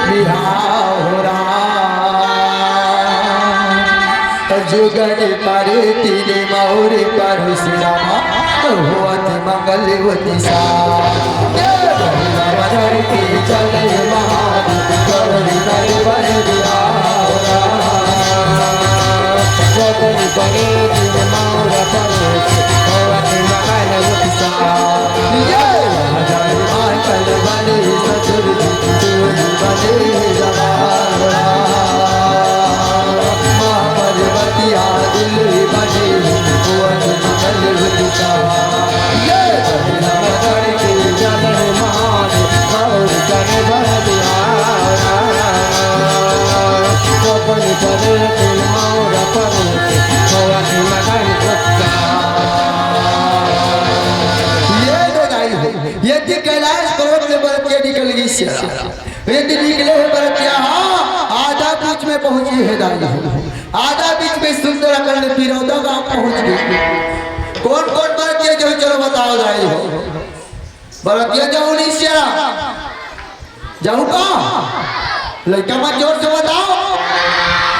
बिहाव राम। जुगन करे तीन मौर परुष रामा, होत मंगल होत सा। ये महिमा बदल के चले महादेव, गौरी करे बहे बिहाव राम। जुगन करे तीन मौर परुष, होत मंगल होत सा। ये हजारी माय कल बने ससुर जी, चोरी बने जवान। माँ पार्वतिया दिल बने, वो मंगल होत सा। ये महिमा बदल के चले महादेव, गौरी करे बहे बिहाव राम। जुगन करे तीन मौर परुष, होत मंगल होत सा। ये दे दाई हो, ये दे कैलाश पर्वत ले बरतिया निकल गे श्याम। ये दे निकले हे बरतिया, हाँ, आधा बीच में पहुंच गे हे दाई हो। आधा बीच में सुंदर अकल ले पिरौदा गांव पहुंच गे। कौन कौन बरतिया जाहू, चलो बताओ दाई हो। बरतिया जाहू नहीं श्याम। जाहू का? लइका मन जोर से बताओ।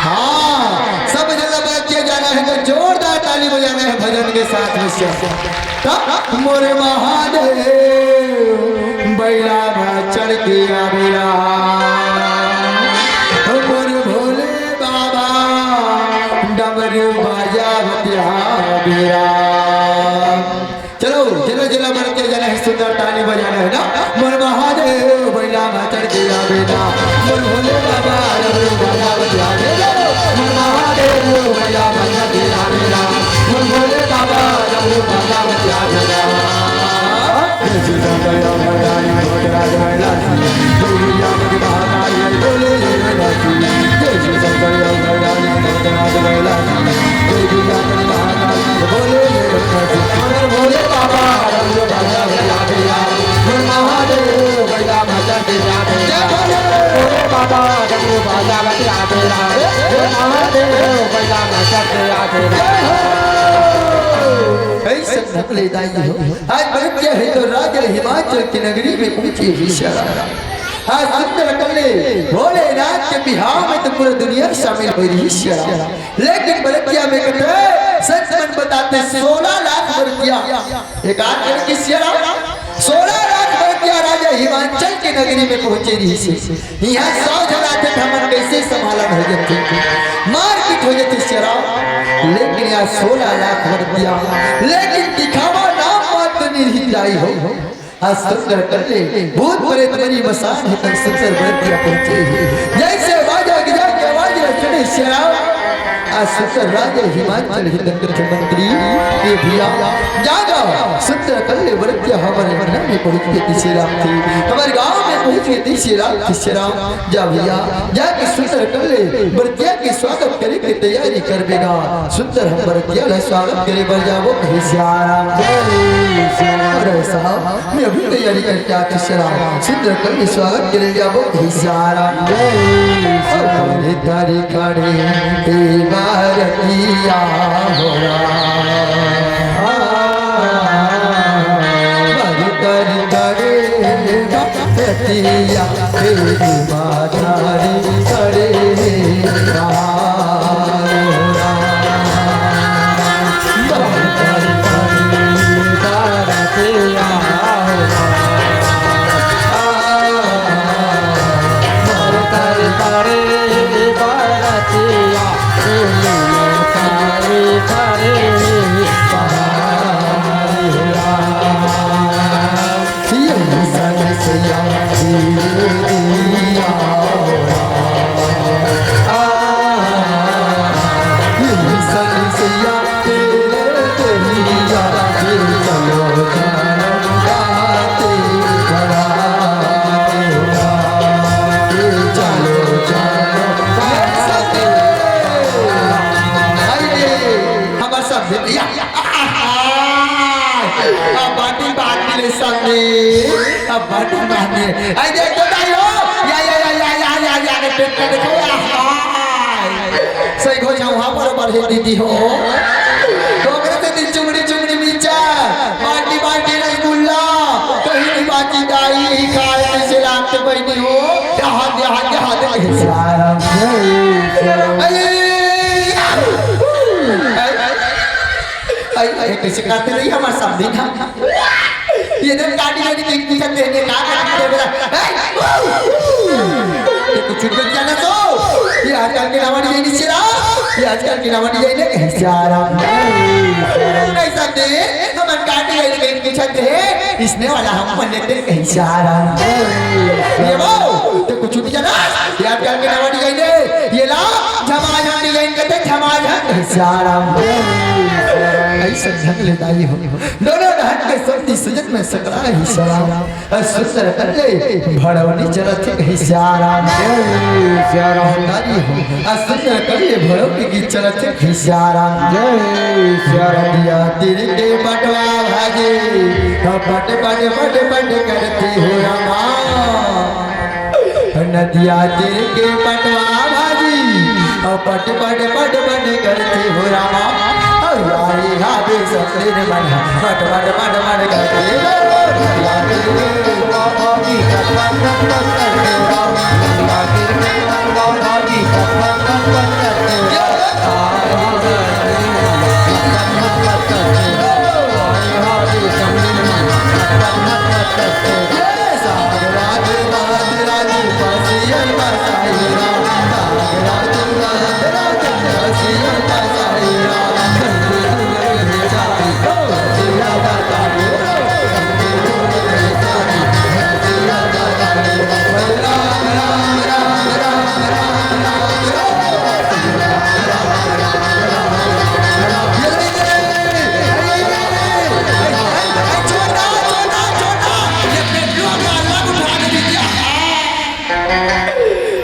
हाँ, सब झन ला बरतिया जाना हे त जोरदार ताली बजाना हे भजन के साथ में श्याम। त मोर महादेव बइला म चढ़ के आबे रा, मोर भोले बाबा डमरू बाजा बतिया बेरा। चलो, चलो, चलो, बरतिया जाना हे, सुंदर ताली बजाना हे ना। मोर महादेव बइला म चढ़ के आबे ना, मोर भोले बाबा डमरू बाजा बतिया बेरा। मोर महादेव बइला म चढ़ के आबे ना, मोर भोले बाबा डमरू बाजा बतिया बेरा। ऐसे नकले दाई हो। आज बरतिया हे तो राजा हिमाचल की नगरी में पहुंचे हे श्याम। आज सुंदर कल्ले भोलेनाथ के बिहाव में तो पूरा दुनिया शामिल होय रहिस श्याम। लेकिन बरतिया में कथे, संत मन बताथे सोलह लाख बरतिया। एक आध करके श्याम, सोलह लाख बरतिया राजा हिमाचल के नगरी में पहुंचे रहिस हे। इहाँ सौ झन आथे त हमन कइसे संभालन हो जाथे, मारपीट हो जाथे श्याम। लेकिन इहाँ सोलह लाख बरतिया, लेकिन दिखावा नाम मात्र नहीं दाई हो। आज सुंदर कल्ले भूत प्रेत मरी मसान हे तन सुंदर बरतिया पहुंचे हे। जैसे बाजा गिजा के आवाज ला सुने श्याम। आज सुंदर राजा हिमाचल हे तन मुख्यमंत्री ये भैया जागा सुंदर कल्ले बरतिया हमर अंगना में पहुंच गे तीसरे रात थे, हमर गांव में पहुंच गे तीसरे रात थे श्याम। जा भैया, जाके सुंदर कल्ले बरतिया के स्वागत करे के तैयारी करबे गा। सुंदर हम बरतिया ला स्वागत करे बर जाबो कहे श्याम। अरे साहब, मैं अभी तैयारी करके आके श्याम। सुंदर कल्ले स्वागत करे जाबो कहे श्याम। अरे तारी खड़े ए बरतिया हो राम। अरे तारी खड़े बरतिया तेरी मातारी खड़े अरे, अब बात माने। आई देख तो दाई हो। या, या, या, अरे पेट का देखो, या, हाय। सही हो जाऊं, हाँ, बरोबर है दीदी हो। डोकरे से दी चुंगड़ी, चुंगड़ी मिर्चा, बाल्टी, बाल्टी रसगुल्ला, कहीं नहीं बाकी दाई, खाए से लात बहनी हो। यहाँ, यहाँ, यहाँ, यहाँ। अरे, अरे, अरे, अरे, कैसे करते रही हमारे सामने ना? ये देख काटी जानी देख दिखा दे, ये का करते मेरा? ए! ये कुछ चुप कर जाना तो। ये आजकल के नवा डिजाइन इसे रहा। ये आजकल के नवा डिजाइन है। सियाराम। नहीं समझे? हम काटी जानी देख दिखा दे। इसने वाला हम मन लेते हैं। सियाराम। ये वो, तो कुछ चुप जाना। ये आजकल के नवा डिजाइन है। ये ला, झमाझम डिजाइन कहते, झमाझम। सियाराम। ऐसे ढंग ले दाई हो। दोनों ढंग के सब सुजन में सकरा ही सलाम। अ सुंदर कल्ले भड़वनी चलत ही सियाराम। जय सियाराम। नारी हो। अ सुंदर कल्ले भड़वनी की चलत ही सियाराम। जय सियाराम। या तीर के पटवा भाजे, अ पट पट पट पट करती हो रामा। नदिया तीर के पटवा भाजी, अउ पट पट पट पट करथे हो रामा। अउ यारी हावे ससुर मन, पट पट पट पट करथे हो। नदिया तीर के पटवा भाजी, पट पट पट पट करथे हो रामा। नदिया तीर के पटवा भाजी, पट पट पट पट करथे हो।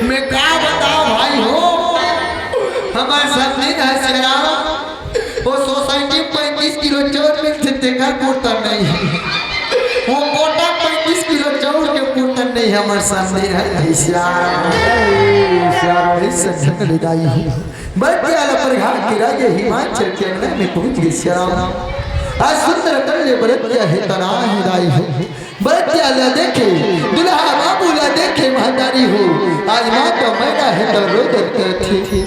मैं का बताओ भाई हो, हमार समधी हसियाराम, वो सोसाइटी में पैंतीस किलो चाउर मिलथे, तेकर पुरता नहीं। वो कोटा पैंतीस किलो चाउर के पुरता नहीं, हमार समधी हसियाराम। ऐसे ढंग ले दाई हो। बरतिया ला प्रघात के राजे हिमाचल के अंगना में पहुंच गे सियाराम। आज सुंदर कल्ले बरतिया हे तना ही दाई हो। बरतिया ला देखे, दुल्हा बाबू ला देखे महतारी हो। आज माँ तो मैना हे तो रो दर करथे।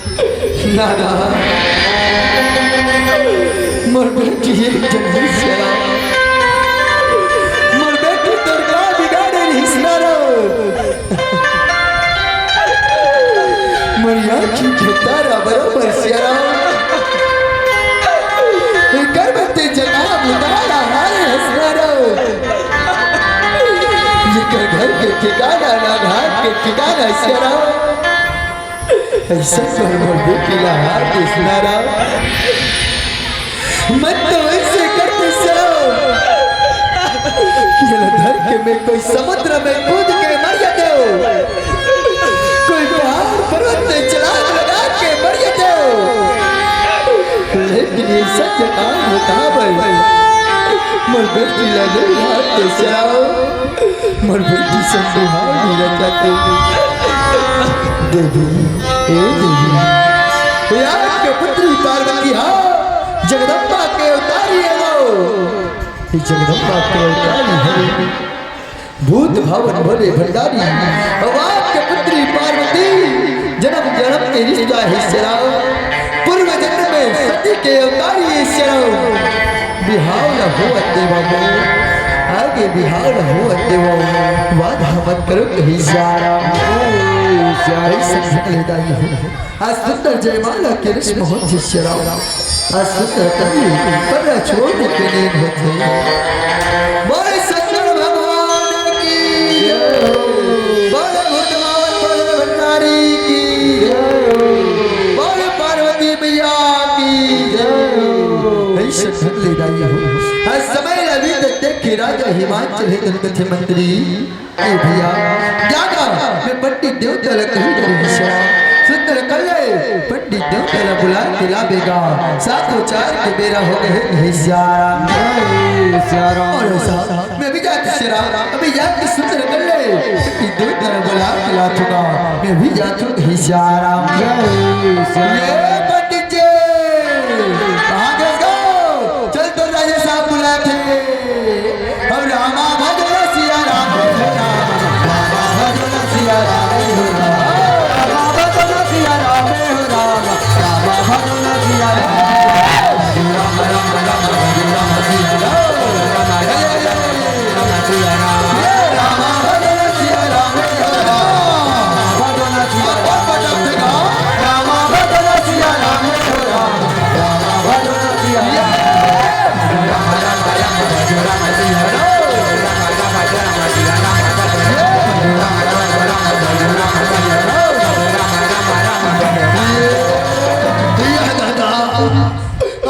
ना, ना। मोर बेटी एक जल्दी से आ। मोर बेटी तोर का बिगाड़े रहिस ना रो। मोर आँखी के तारा बरोबर सियाराम। एकर बत्ती जगा बुतारा हारे हंसना रो। जेकर घर के ठिकाना ना घाट के ठिकाना सियाराम। ऐसा कर मोर बेटी ला हार दे सियाराम। मन तो ऐसे करते सियाराम। ये ला धर के मैं कोई समुद्र में कूद के मर जाते हो। कोई पहाड़ पर्वत में छलांग लगा के मर जाते हो। लेकिन ये सत्य काम होता भाई। मोर बेटी ला ले हाथ दे सियाराम। मोर बेटी संग बिहाव नहीं रखा थे। देवी, हे देवी, हे आज के पुत्री पार्वती हा, जगदम्बा के अवतारी हे वो। हे जगदम्बा के अवतारी हे। भूत भावन भोले भंडारी, अवाक के पुत्री पार्वती, जन्म जन्म के रिश्ता हे सियाराम। पूर्व जन्म में सती के अवतारी हे सियाराम। बिहाव न होवत देवा मोर, आगे बिहाव न होवत देवा मोर, बाधा मत करो कहीं सियाराम। ओ सियाराम। ऐसे ढंग ले दाई हो। आज सुंदर जयमाला के रस्म होथे सियाराम। आज सुंदर कवि पर्रा छोड़ के नींद होथे। बोले शंकर भगवान की जय हो। बोले भूतनाथ भोले भंडारी की जय हो। बोले पार्वती मैया की जय हो। ऐसे ढंग ले दाई हो। आज समय ला बीत देखे राजा हिमाचल हे धन कथे मंत्री। ए भैया, जागा, मैं पंडित देवता ला कही करी सियाराम। सुंदर कल्ले, पंडित देवता ला बुला के लाबेगा। सात बजे चार के बेरा हो गए हे सियाराम। जय सियाराम। और साहब, मैं भी जात सियाराम, अभी जाके सुंदर कर ले। ये दो तरफ बोला, बुला चुका, मैं भी जा चुका, हे सियाराम। जय सियाराम। ये पंडित जी, कहाँ गए हो? चल तो राजा साहब बुलाए थे। अब रामा भजन सिया राम हो राम, रामा भजन सिया राम हो राम, रामा भजन सिया राम हो राम, रामा भजन सिया राम। राम राम राम राम राम सिया राम।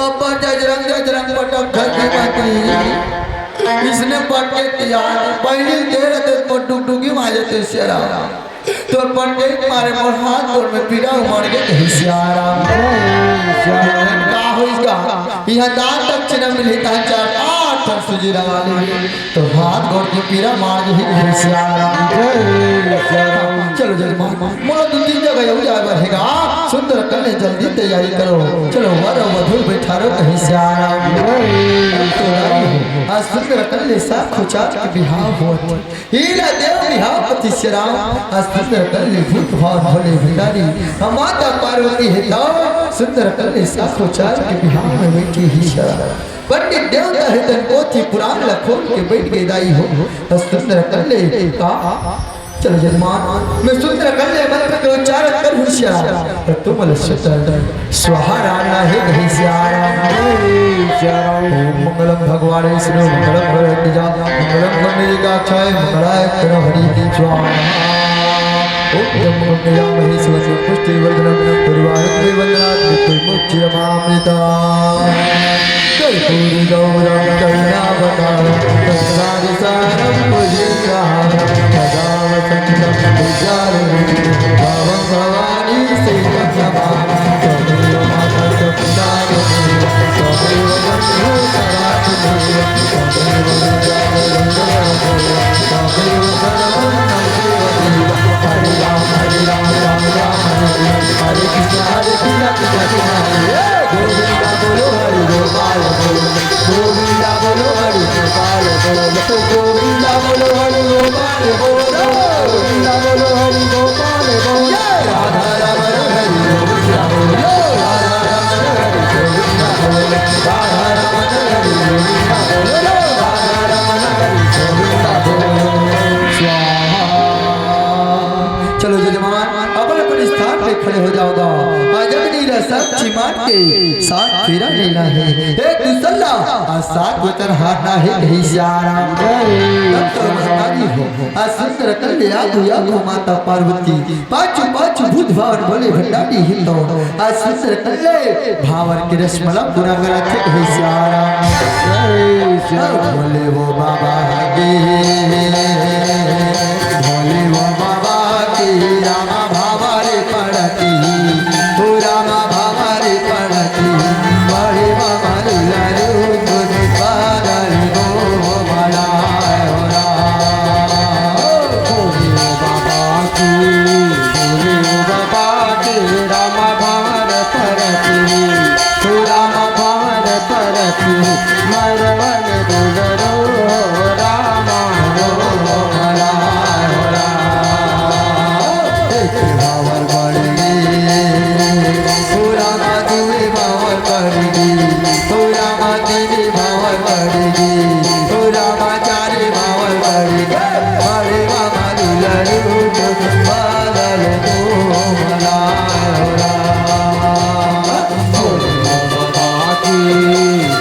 अब्बा जजरंग जजरंग पटक घर की माती। इसने पटके तियार, पहली देर ते मोर डुगडुगी माजे ते सियाराम। तोर पटके मारे मोर हाथ गोड़ में पीड़ा उमड़ गे, हे सियाराम। का होइस गा? इहाँ दान दक्षिणा मिलही, तहाँ चार आठ ठन सुजीरा वाले। तो हाथ गोड़ के पीड़ा मार गे, हे सियाराम। चलो जजमान, मोला दू तीन जगह अउ जाए बर हे गा। सुंदर कर ले, जल्दी तैयारी करो। चलो वर अउ वधू बैठारो, कहे सियाराम। आज सुंदर कर ले, साख खुचार के बिहाव होवत हे। हीरा देव बिहाव पति सियाराम, आज सुंदर कर ले, भूत भाव भोले भंडारी। हम माता पार्वती हे तो सुंदर कर ले, साख खुचार के बिहाव में बैठी हे सियाराम। पंडित देवता हे तन पोथी पुराण ला खोल के बैठ गे दाई हो। आज सुंदर कर ले का चलो जजमान, मैं सुंदर कर ले मंत्र के उच्चारण करहूँ सियाराम, तो तुम बोले सुंदर स्वाहा राम ना हे, कहे सियाराम। ओम मंगलम भगवान विष्णु, मंगलम गरुड़ध्वजा, मंगलम गणेशाय, मंगलाय तनो हरि स्वाहा। ओम जम मंगलामहे सुगंधि पुष्टि वर्धनम, उर्वारुक वंदनात् मृत्युर्मुक्षिरमामृता। कर्पूर गौरम करुणावतारम, संसार सारम भुजगहारम, सदा वसंतम हृदयारविंदे, भवम भवानी सेतु समारंभम, त्वमेव माता च पिता त्वमेव, त्वमेव बंधु सखा त्वमेव, त्वमेव विद्या गुरु दैवतेव, त्वमेव शरणम मम देव देव। हरे राम हरे राम राम राम हरे हरे, हरे कृष्ण हरे कृष्ण कृष्ण कृष्ण हरे हरे। गोविंदा बोलो हरि गोपाल बोलो, गोविंदा बोलो हरि गोपाल बोलो, गोविंदा बोलो हरि गोपाल बोलो, गोविंदा बोलो हरि गोपाल बोलो। राधा रमण हरि गोविंदा बोलो, राधा रमण हरि गोविंदा बोलो, राधा रमण हरि गोविंदा बोलो, राधा रमण हरि गोविंदा बोलो। स्वाहा। चलो जजमान, अपन अपन स्थान पे खड़े हो जाओ गा। आज अग्नि ला साक्षी मान के सात फेरा लेना हे। एक दूसर ला आज सात वचन हारना हे, कहे सियाराम। तब तो महतारी हो, आज सुंदर कर ले आगू आगू माता पार्वती। पाछू पाछू भूत भावन भोले भंडारी हे तो आज सुंदर कर ले भावन के रस मला पूरा करा थे, कहे सियाराम। जय सियाराम। भोले वो बाबा के, भोले वो बाबा के रामा भावरे पड़ती, ओ रामा भावरे पड़ती, बड़े बाबा दुलारू तुझ पागल को भला हो राम। भोले वो बाबा की, भोले वो बाबा के रामा भावर परती, ओ रामा भावर परती, मरवन दुलरो रामा हो भला हो राम। एक भावर बढ़ गे, ओ रामा दुई भावर बढ़ गे, ओ रामा तीन भावर बढ़ गे, ओ रामा चार भावर बढ़ गे, बड़े बाबा दुलरू बादल को भला हो राम। भोले बाबा की,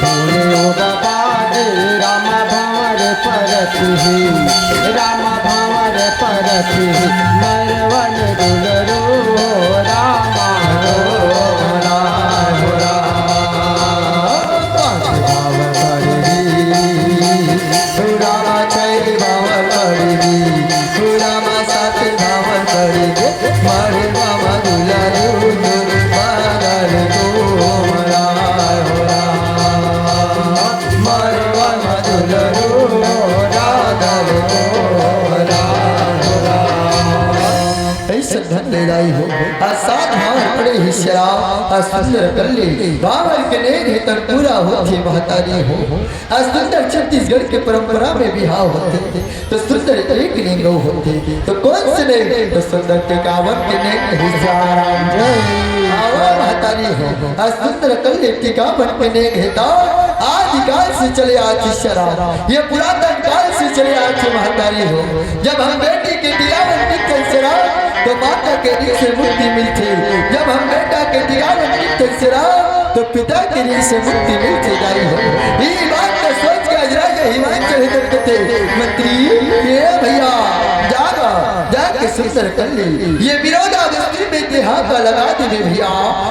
भोले बाबा की, राम भावर परत ही, राम भावर परत ही, मरवन दुलरो रामा हो राम। पाँच भावर कर दी, रामा छह भावर कर दी, रामा सात भावर कर दी, मरवा दुलरू पागल को भला हो राम। मरवा दुलरू राधा ले दाई हो। आज सात भांवर पड़े हे सियाराम, आज सुंदर कल्ले भांवर के नेग हे तन पूरा होथे महतारी हो। आज सुंदर छत्तीसगढ़ के परंपरा में बिहाव होथे, तो सुंदर एक नेग होथे, तो कौन से नेग? तो सुंदर टिकावन के नेग हे सियाराम। आवा महतारी हो, आज सुंदर कल्ले टिकावन के नेग हे तो आदिकाल से चले आथे सियाराम, ये पुरातन काल से चले आथे महतारी हो। जब हम बेटी के टिकावन टिकथन सियाराम, तो माता के ऋण से मुक्ति मिलथे। जब हम बेटा के टिकावन टिकथन सियाराम, तो पिता के ऋण से मुक्ति मिलथे दाई हो। ये बात को सोच के आज राजा हिमांचल हिंदू कथे, मंत्री, ए भैया, जागा, जाके सुंदर कल्ले, ये विरोधावस्थी में ते हाथ लगा दे भैया,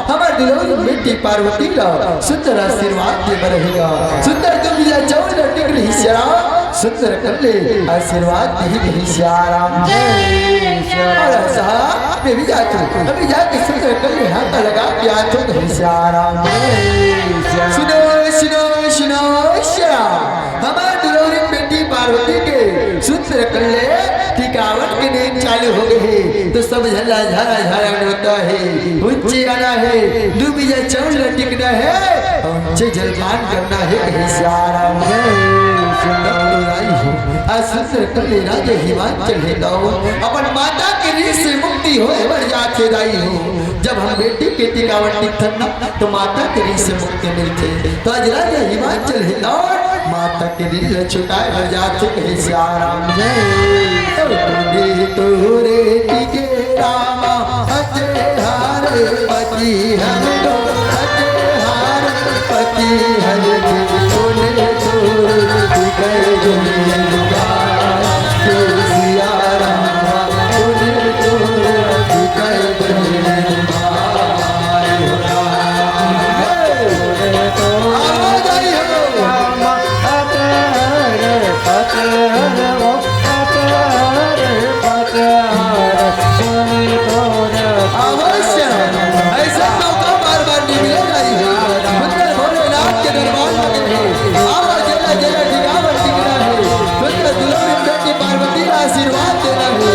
हमर दुलौरी बेटी पार्वती ला सुंदर आशीर्वाद दे बर रहेगा। सुंदर दुबिया चौल टिकरी सियाराम, सुंदर कल्ले आशीर्वाद दे रही सियाराम। जय सियाराम। अरे साहब, मैं भी जात हूँ, अभी जाके सुंदर कल्ले हाथ लगा के आत हूँ, कही सियाराम। जय सियाराम। सुनो, सुनो, सुनो, सियाराम। हमार दुलौरी बेटी पार्वती के सुंदर कल्ले टिकावन के नेग चालू हो गए हे, तो सब झल्ला झारा झारा नोता हे, ऊंचे आना हे, दुबिया चौल टिकना हे, ऊंचे जलपान करना हे, कही सियाराम। तब तो आई हो, आज सुंदर कल्ले राजे हिमांचल हे तो अपन माता के ऋण से मुक्ति होए बर जाथे दाई हो। जब हम बेटी के टिकावन टिकथन ना, तो माता के ऋण से मुक्ति मिलथे। तो आज राजा हिमांचल हिंदौर माता के ऋण ल छुटाए बर जाथे, कहे सियाराम। जय। तोरे तोरे टिके रामा, अजे हारे पति हम तो, अजे हारे पति हर दिन तोरे तोरे टिके दुनिया, सियाराम। अवश्य। ऐसा मौका बार बार नहीं मिलेगा। भोलेनाथ के दरबार में आओ, जेला जेला टिकावन टिकना हे। दुलौरी बेटी पार्वती ला आशीर्वाद देना हे।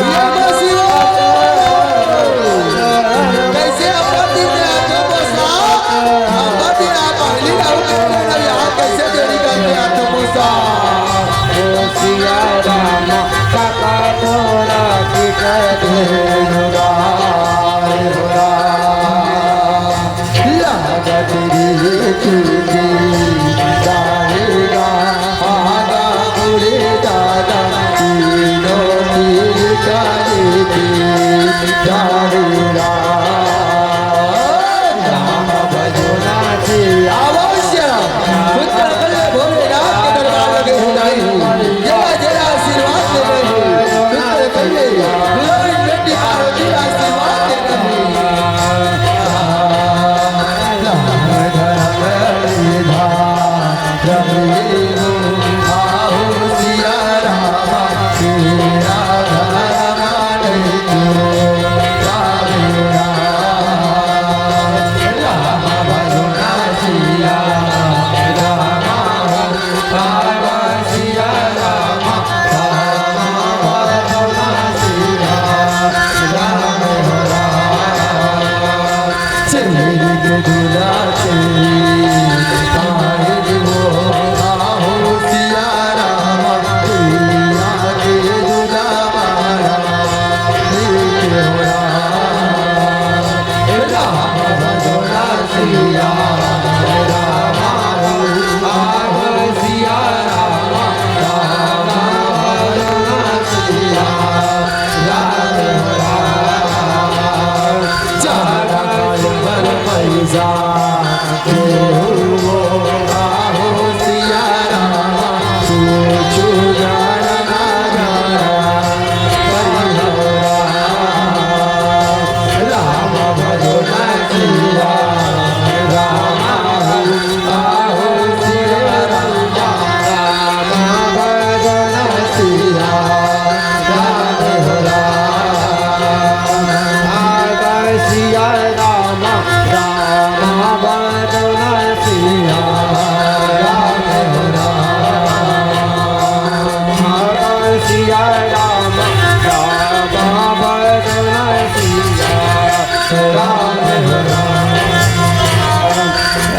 ये मौसी हो। कैसे अपाती में आते मौसा? अपाती आप पहली राउंड में ना, यहाँ कैसे देरी करके आते मौसा? सियाराम, काका तोरा की कर दे। लागत रे चुके जाएगा, आगा उड़े दादा, तीनों तीर काले के जाएगा। राम भजो ना से अवश्य। सुंदर कल्ले भोलेनाथ के दरबार लगे हो जाई। जरा जरा आशीर्वाद दे रहे हो। सुंदर कल्ले दुलौरी बेटी पार्वती आशीर्वाद दे रहे हो।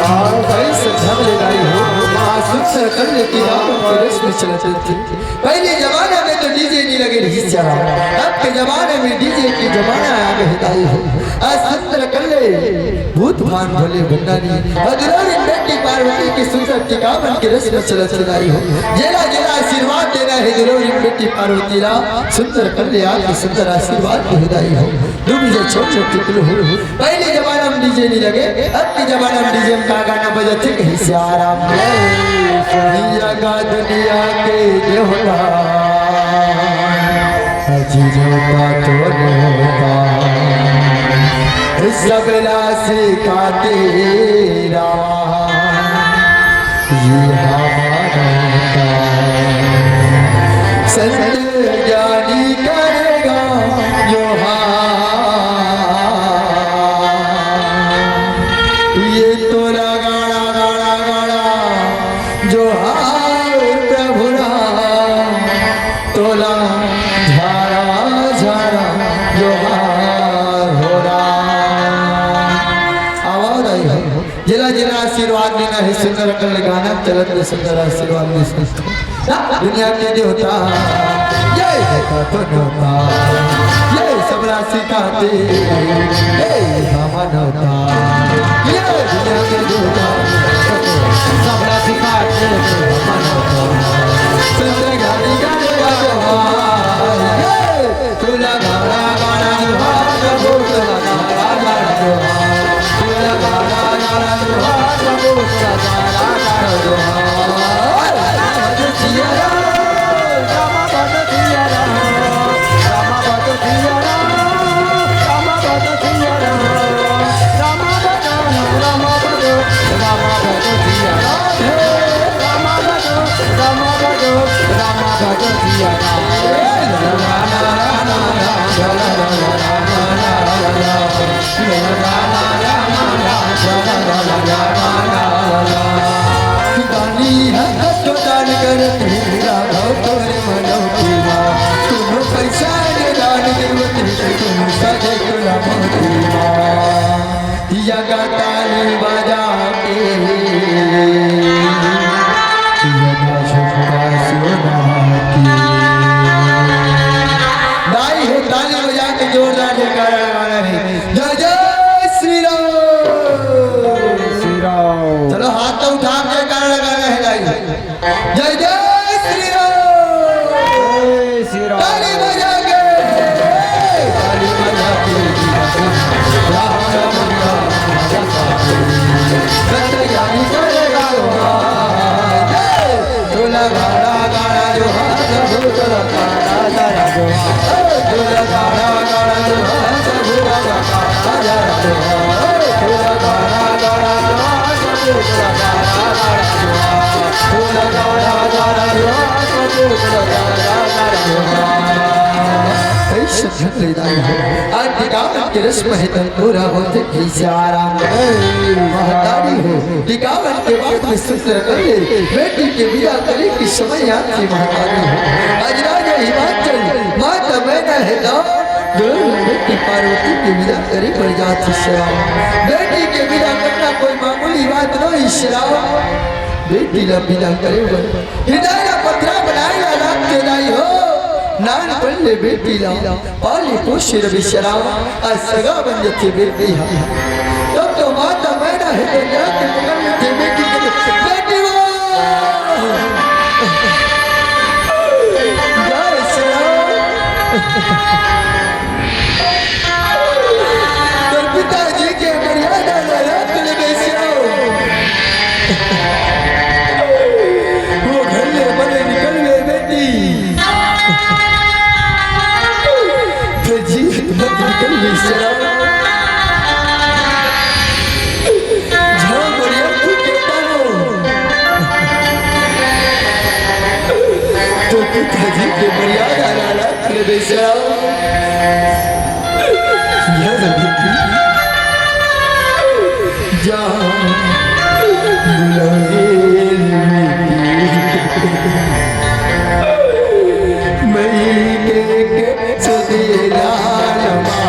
अउ भाई, श्रद्धा ले गाई हो, माँ सुंदर कन्या के गावन के रस में चलत रथे। पहले जमाना में तो डीजे नहीं लगे रहिस यार, अब के जमाना में डीजे के जमाना आ गए दाई हो। आज सुंदर कन्या भूत भान भोले भंडारी, अउ दुलारी बेटी पार्वती के सुंदर टिकावन के रस में चलत हे दाई हो। जेला जेला आशीर्वाद देना हे दुलारी बेटी पार्वती ला, सुंदर कन्या के सुंदर आशीर्वाद दे दाई हो। डूबी जा छोट छोट टिकलू हो। पहले जमाना में डीजे नहीं लगे, अब के जमाना में डीजे में का गाना बजत हे, कहीं से आराम। दुनिया का दुनिया के देवता, अजीजों का तो देवता, सबला सिखाते राम, ये हमारा संत ज्ञानी करेगा जोहार। ये तोला गाड़ा, गाड़ा, गाड़ा, जोहार प्रभु राम, तोला झारा, झारा, जोहार हो राम। आवाज आई है। जेला जेला आशीर्वाद लेना हे, सुंदर अकल गाना चलत में सुंदर आशीर्वाद दे सकते। दुनिया के देवता, ये देवता तो देवता, ये सब राशि का दे, ये हमारा देवता, ये दुनिया के देवता, सब राशि का दे, हमारा देवता। सुंदर गाड़ी का देवता, ये तुला गाड़ा गाड़ा जोहार, प्रभु तुला गाड़ा गाड़ा जोहार। तुला गाड़ा गाड़ा जोहार, प्रभु तुला गाड़ा गाड़ा जोहार। रामा भज सिया राम, रामा भज सिया राम, रामा भज सिया राम, रामा भज सिया राम, रामा भज, रामा भज, रामा भज सिया राम, रामा भज, रामा भज, रामा भज सिया राम। दानी हथ तो दान करत हे, राघव तोरे मनौती मा। कोनो पैसा ने दान देवत हे, कोनो सजे तोला मोती मा। या का ताली बजा के, या का झुमका सोना के। दाई हो, ताली बजा के जोरदार जयकारा लगाना हे। जय जय श्री राम। श्री राम। चलो, हाथ तो उठा के जयकारा लगाना हे दाई। जय जय श्री राम। जय श्री राम। ताली बजा के, ताली बजा के। ऐसे ढंग ले दाई हो, आज गावन के रस में है तन पूरा होथे। इशारा महतारी हो, टिकावन के बाद में सुंदर कन्या बेटी के विदा करे के समय आथे महतारी हो। आज राजा हिमाचल माता मैना है तो दुल्हन बेटी पार्वती के विदा करे बर जात हे श्याम। बेटी के विदा करना कोई मामूली बात नहीं श्याम। बेटी ला विदा करे बर हृदय ला पथरा बनाए ला लागथे दाई हो। नानपन ले बेटी ला पाले पोसे रबे श्याम, आज सगा बन जथे बेटी हा। तब तो माता मैना हे तो जाके पकड़ लेथे बेटी के, बेटी वो। जय श्याम। तोर पिताजी के मर्यादा ला रख लेबे श्याम। वो घर ले बने निकलबे बेटी। ते जीत मत निकलबे श्याम। जहाँ मर्यादा के पालो। तो पिताजी के मर्यादा ला रख लेबे श्याम। जहाँ बुलाए बेटी। मई के के सुधीरा लमा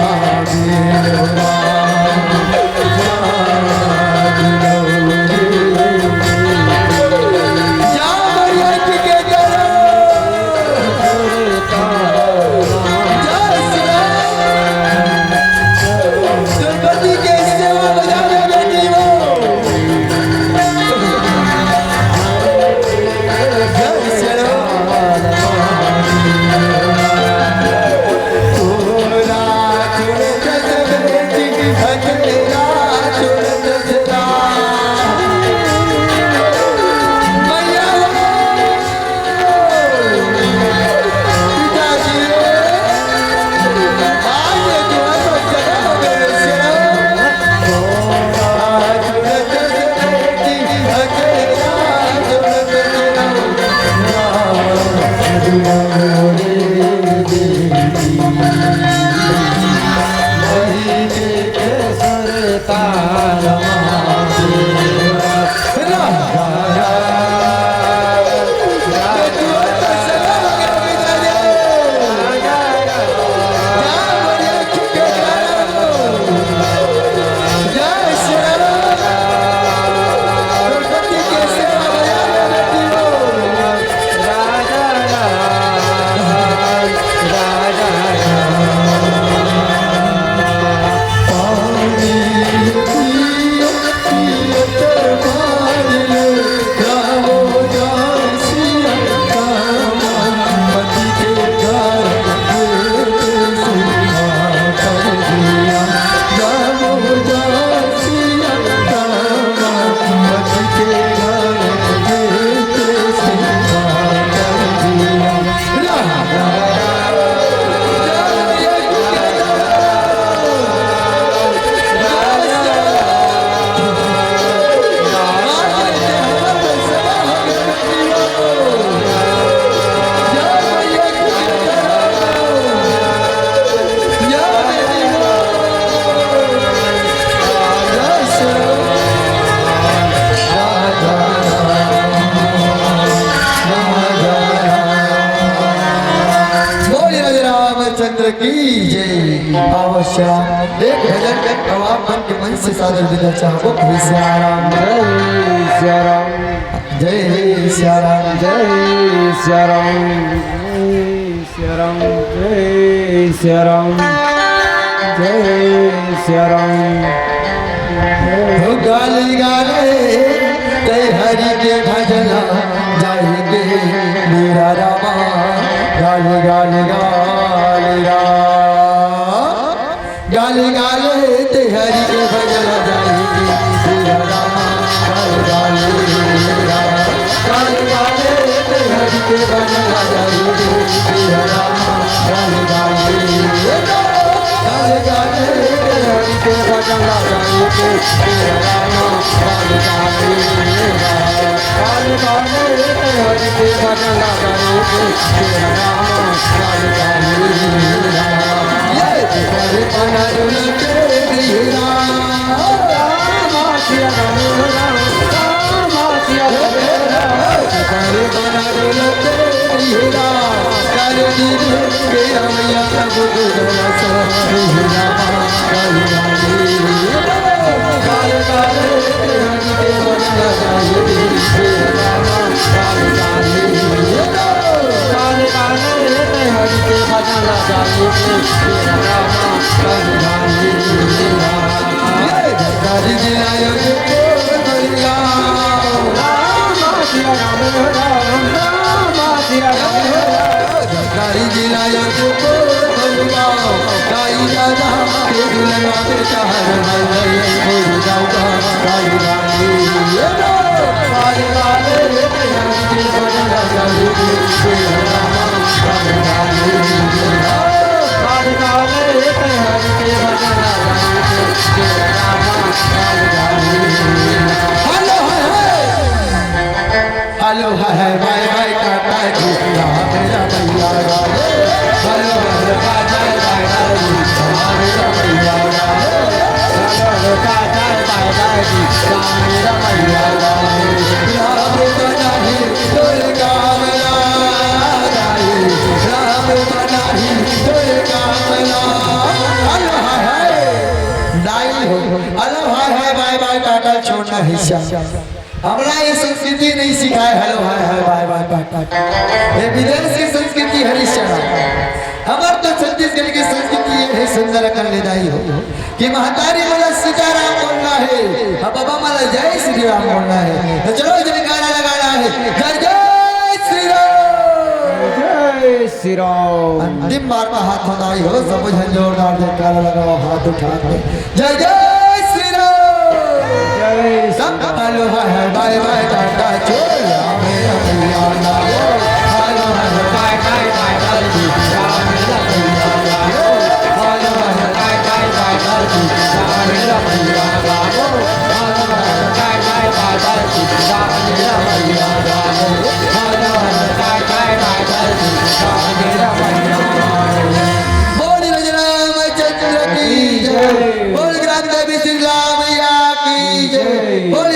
बोलिए राधे रामचंद्र की जय। अवश्य एक भजन, अब आप मन के मन से सादर विदा चाहबो। हे सिया राम, जय सिया राम, जय सिया राम, जय सिया राम, जय सिया राम, जय सिया राम, जय सिया राम। हो गाली गाले ते हरि के भजन जाहि के मेरा रामा, गाली गाली गाली राम। गाली गाले ते हरि के भजन जाहि के मेरा रामा, गाली गाली राम। गाली गाले ते हरि के भजन जाहि के मेरा रामा, गाली गाली राम। गाली गाले ते हरि के भजन जाहि के मेरा रामा, गाली गाली राम। हेलो, हाय, हाय, बाय, बाय, टाटा जी, राम रमैया वाले। हेलो, हेलो, बाय, बाय, टाटा जी, राम रमैया वाले। हेलो, हेलो, बाय, बाय, टाटा जी, राम रमैया वाले। राम बनाही तोर काम लागाई, राम बनाही तोर काम ला-, हेलो, हाय, हाय। दाई हो। हेलो, हाय, हाय, बाय, बाय, टाटा, छोड़ना हिस्सा। हमला ये संस्कृति नहीं सिखाए, हेलो, हाय, हाय, बाय, बाय, टाटा। ये विदेश की संस्कृति हरिश्चंद्र। हमर तो छत्तीसगढ़ की संस्कृति ये है, सुंदर कल्याणदायी हो, कि महतारी मोला सीताराम बोलना है, अब बाबा मोला जय श्री राम बोलना है। तो चलो जयकारा लगाना है, जय जय श्री राम। जय श्री राम। अंतिम बार का हाथ उठाई हो, सब झन जोरदार जयकारा लगाओ, हाथ उठा के। जय जय श्री राम। जय श्री राम। हेलो, हाय, हाय, बाय, बाय, टाटा, चोला मेरा भैया ना हो। हेलो, हाय, हाय, बाय, बाय, टाटा, जी, राम मेरा भैया ना हो। हेलो, हाय, हाय, बाय, बाय, टाटा, जी, राम मेरा भैया ना हो। हेलो, हाय, हाय, बाय, बाय, टाटा, जी, राम मेरा भैया ना हो। हेलो, हाय, हाय, बाय, बाय, टाटा, जी, राम मेरा भैया ना हो। बोल राम चंद्र की जय। बोल ग्राम देवता जय। बोल